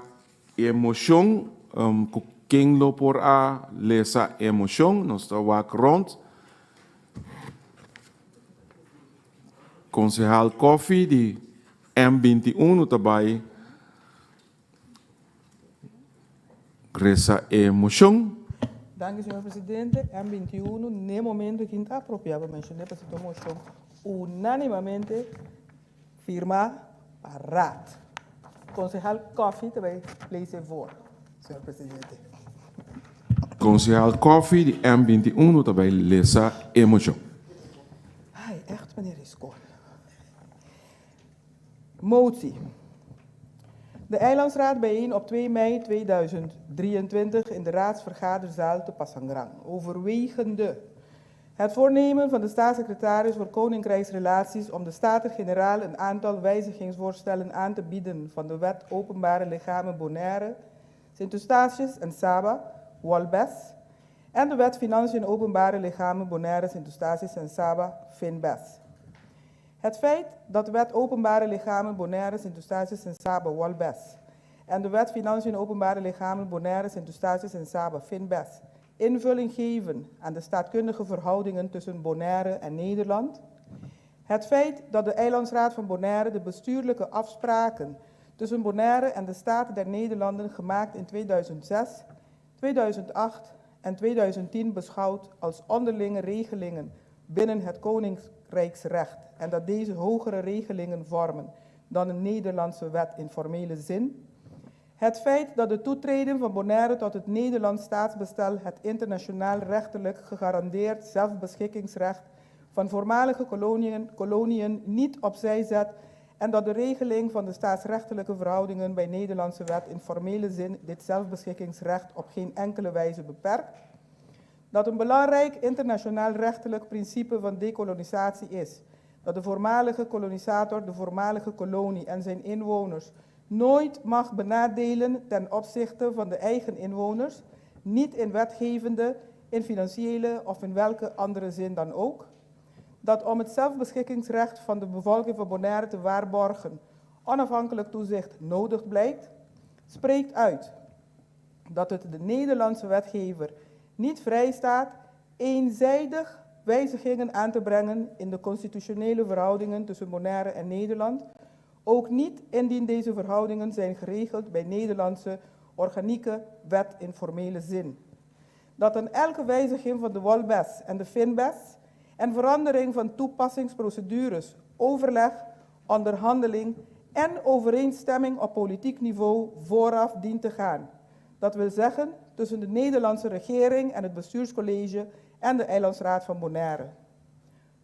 e mocion cu ken lo por a lesa e mocion nos ta wak rond. Concehal Coffie di M 21 ta bay Resa e mocion. Danki, señor presidente. M 21, n'e momento aki ta apropia pa mencion'é pasobra ta un mocion unanimamente firma pa Raad. Concejal Coffie ta bay lees e voor, señor presidente. Concejal Coffie di M 21 ta bay lesa e mocion. Ay, echt meneer Riscon. Motie. De Eilandsraad bijeen op 2 mei 2023 in de raadsvergaderzaal te Passangrang, overwegende het voornemen van de staatssecretaris voor Koninkrijksrelaties om de Staten-Generaal een aantal wijzigingsvoorstellen aan te bieden van de Wet Openbare Lichamen Bonaire, Sint Eustatius en Saba, Wolbes, en de Wet Financiën Openbare Lichamen Bonaire, Sint Eustatius en Saba, Finbes. Het feit dat de Wet Openbare Lichamen Bonaire, Sint Eustatius en Saba, Wolbes, en de Wet Financiën Openbare Lichamen Bonaire, Sint Eustatius en Saba, Finbes, invulling geven aan de staatkundige verhoudingen tussen Bonaire en Nederland. Het feit dat de Eilandsraad van Bonaire de bestuurlijke afspraken tussen Bonaire en de Staat der Nederlanden gemaakt in 2006, 2008 en 2010 beschouwt als onderlinge regelingen binnen het Koninkrijksrecht en dat deze hogere regelingen vormen dan een Nederlandse wet in formele zin. Het feit dat de toetreding van Bonaire tot het Nederlands staatsbestel het internationaal rechtelijk gegarandeerd zelfbeschikkingsrecht van voormalige koloniën, koloniën niet opzij zet en dat de regeling van de staatsrechtelijke verhoudingen bij Nederlandse wet in formele zin dit zelfbeschikkingsrecht op geen enkele wijze beperkt. Dat een belangrijk internationaal rechtelijk principe van dekolonisatie is dat de voormalige kolonisator de voormalige kolonie en zijn inwoners nooit mag benadelen ten opzichte van de eigen inwoners, niet in wetgevende, in financiële of in welke andere zin dan ook. Dat om het zelfbeschikkingsrecht van de bevolking van Bonaire te waarborgen onafhankelijk toezicht nodig blijkt, spreekt uit dat het de Nederlandse wetgever niet vrijstaat eenzijdig wijzigingen aan te brengen in de constitutionele verhoudingen tussen Bonaire en Nederland, ook niet indien deze verhoudingen zijn geregeld bij Nederlandse organieke wet in formele zin. Dat aan elke wijziging van de Wolbes en de Finbes en verandering van toepassingsprocedures, overleg, onderhandeling en overeenstemming op politiek niveau vooraf dient te gaan. Dat wil zeggen tussen de Nederlandse regering en het bestuurscollege en de Eilandsraad van Bonaire.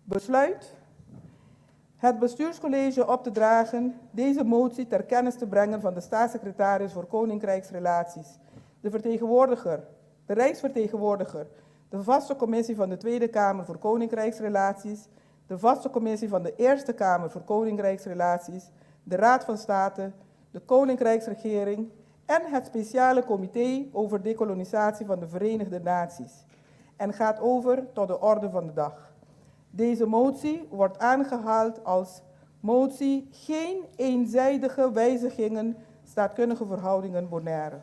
Besluit het bestuurscollege op te dragen deze motie ter kennis te brengen van de staatssecretaris voor Koninkrijksrelaties, de vertegenwoordiger, de Rijksvertegenwoordiger, de vaste commissie van de Tweede Kamer voor Koninkrijksrelaties, de vaste commissie van de Eerste Kamer voor Koninkrijksrelaties, de Raad van State, de Koninkrijksregering en het speciale comité over dekolonisatie van de Verenigde Naties en gaat over tot de orde van de dag. Deze motie wordt aangehaald als motie geen eenzijdige wijzigingen staatkundige verhoudingen Bonaire.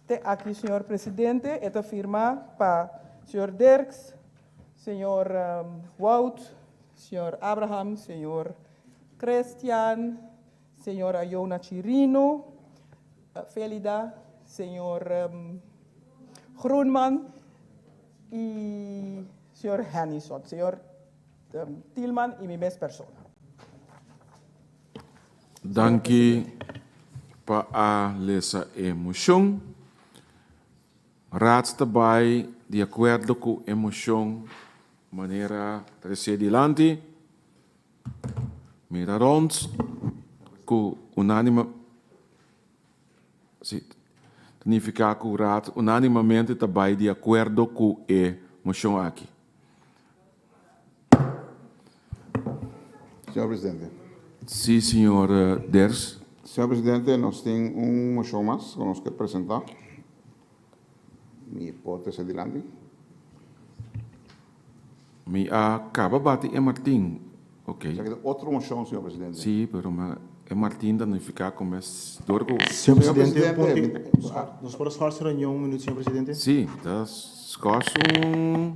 Te aki, señor Presidente, e ta firma pa señor Dirks, señor Wout, señor Abraham, señor Christian, señora Jona Chirino, Felida, señor Groenman y señor Hennison, señor Thielman y mi mes persona. Danki pa a lesa e mocion. Raad ta bay di acuerdo cu e mocion manera trece dilanti. Mira rond cu unanima si ta nifica cu Raad unanimamente ta bay di acuerdo cu e mocion aki. Señor Presidente. Sí, señor Ders. Señor Presidente, nos tin un mocion mas cu nos ke presenta. Mi por trece dilanti? Mi a caba bati e Martin, ok. Esaki ta otro mocion, señor Presidente. Sí, pero ma e Martin ta nifica cu mes dor cu. Señor Presidente, un punto. Nos por a schorsen reunion un minuut, señor Presidente? Sí, ta schors un.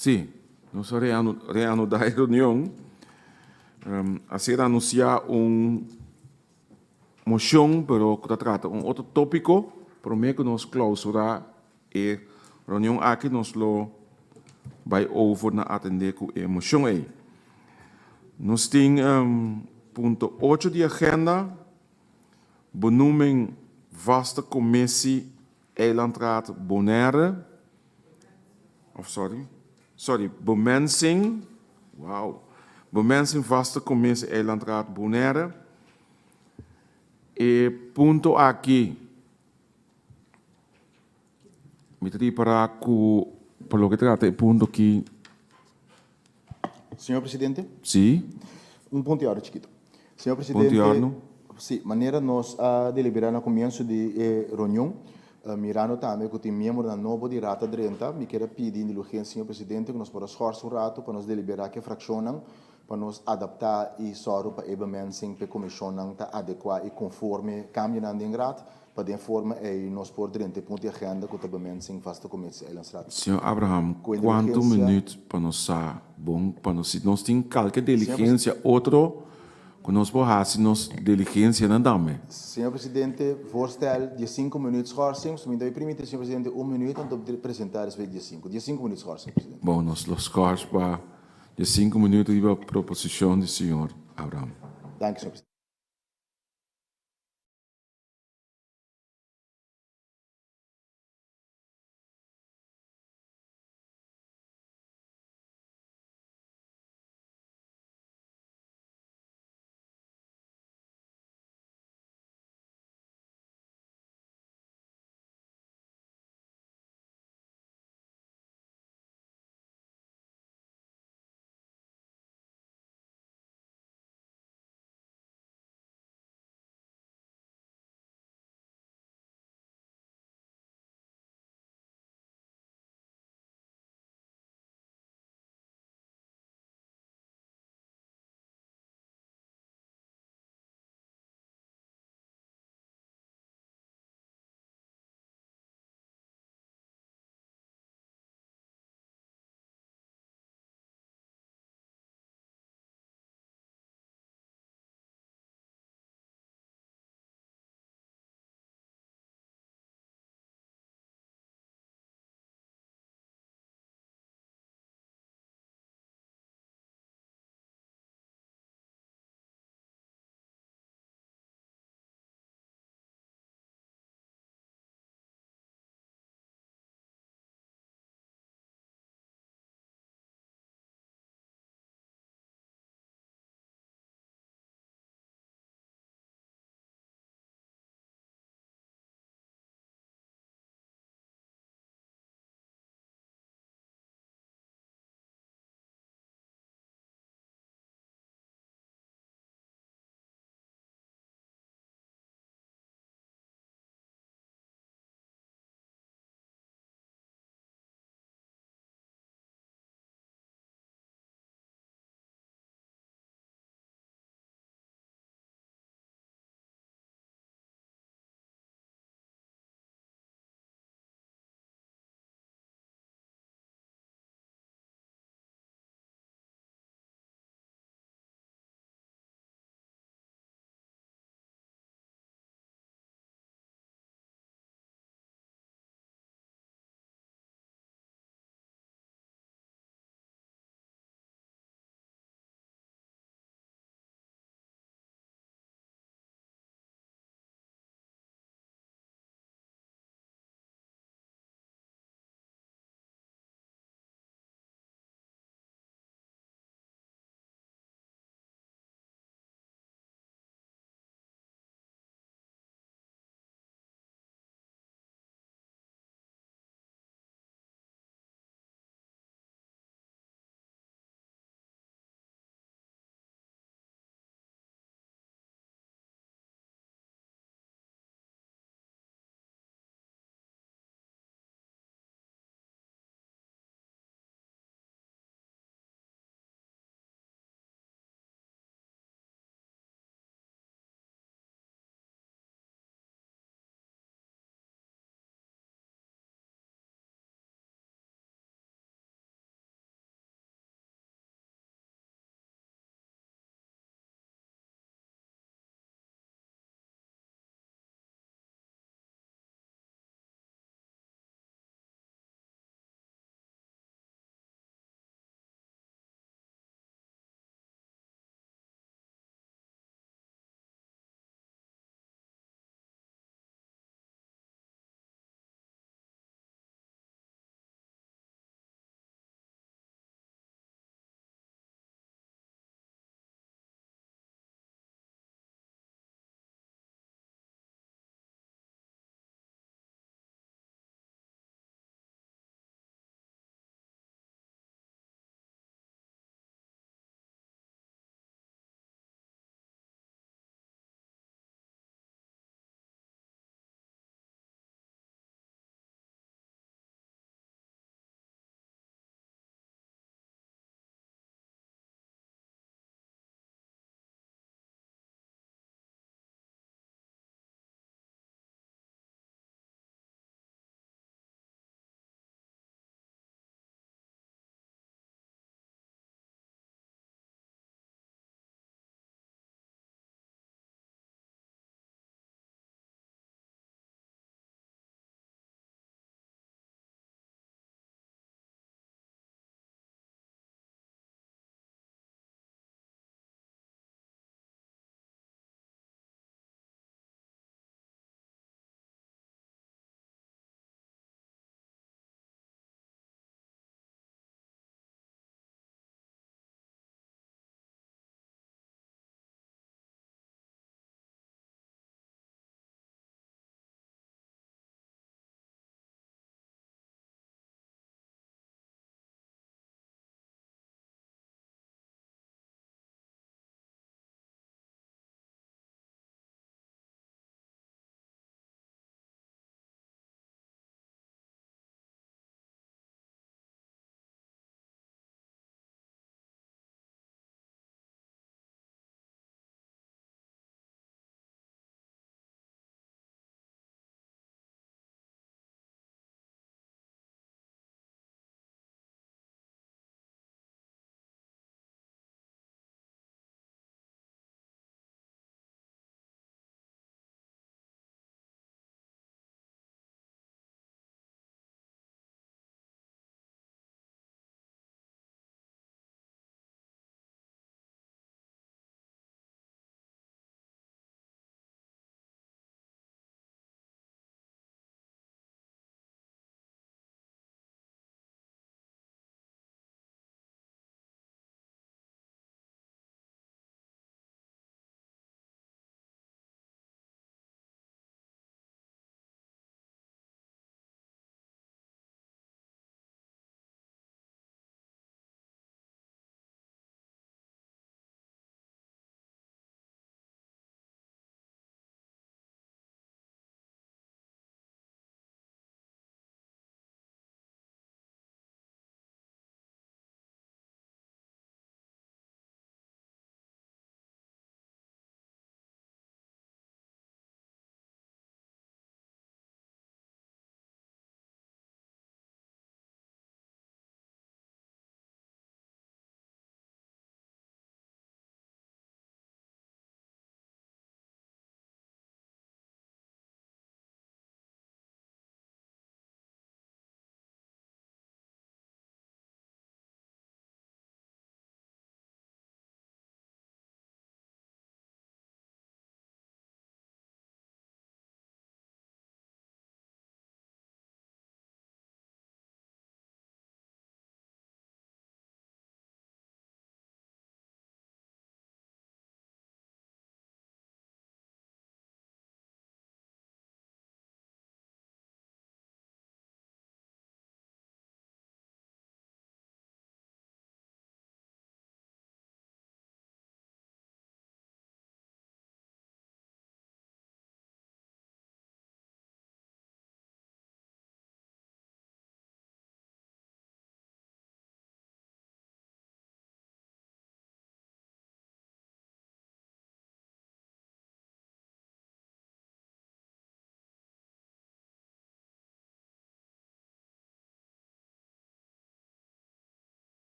Sí, nos a reanudá e reunion. A ser anunsiá un moshon, pero ku ta trata un otro tópiko. Promé ku nos klousurá e reunion aki nos lo bai over na atendé ku e moshon ei. Nos tin punto ocho di agenda. Benoeming vaste commissie Eilandraad Bonaire, of sorry, sorry, bemensing, wow, bemensing vaste commissie Eilandraad Bonaire. E punto aki, mi ta ripará ku pa loke trata e punto aki. Señor Presidente. Sí. Un punto di orde chikito. Señor Presidente. Punto di orde. Sí, manera nos a deliberá na comienzo di e reunion, mirando tambe cu tin miembronan nobo di Raad a drenta, mi kier a pidi indulgencia, señor Presidente, cu nos por a schorsa un rato pa nos deliberá cu e fraccionnan pa nos adaptá i sòru pa e bemensing p'e komishonnan ta adekuá i konforme kambionan den Raad, pa den forma ei nos por drenta e punto di agenda ku ta bemensing vaste commissie Eilandsraad. Señor Abraham, Ku kuantu indulgensia. minuut pa nos sa bon pa nos si nos tin kalke diligensia otro ku nos por hasi nos diligensianan tambe. Señor Presidente, voorstel diesinku minuut schorsing, so mi ta primiti señor Presidente un minuut anto presenta despues di diesinku. Diesinku minuut schorsing, Presidente. Bon, nos lo schors pa Di sinku minuut riba proposishon di señor Abraham. Danki, señor presidente.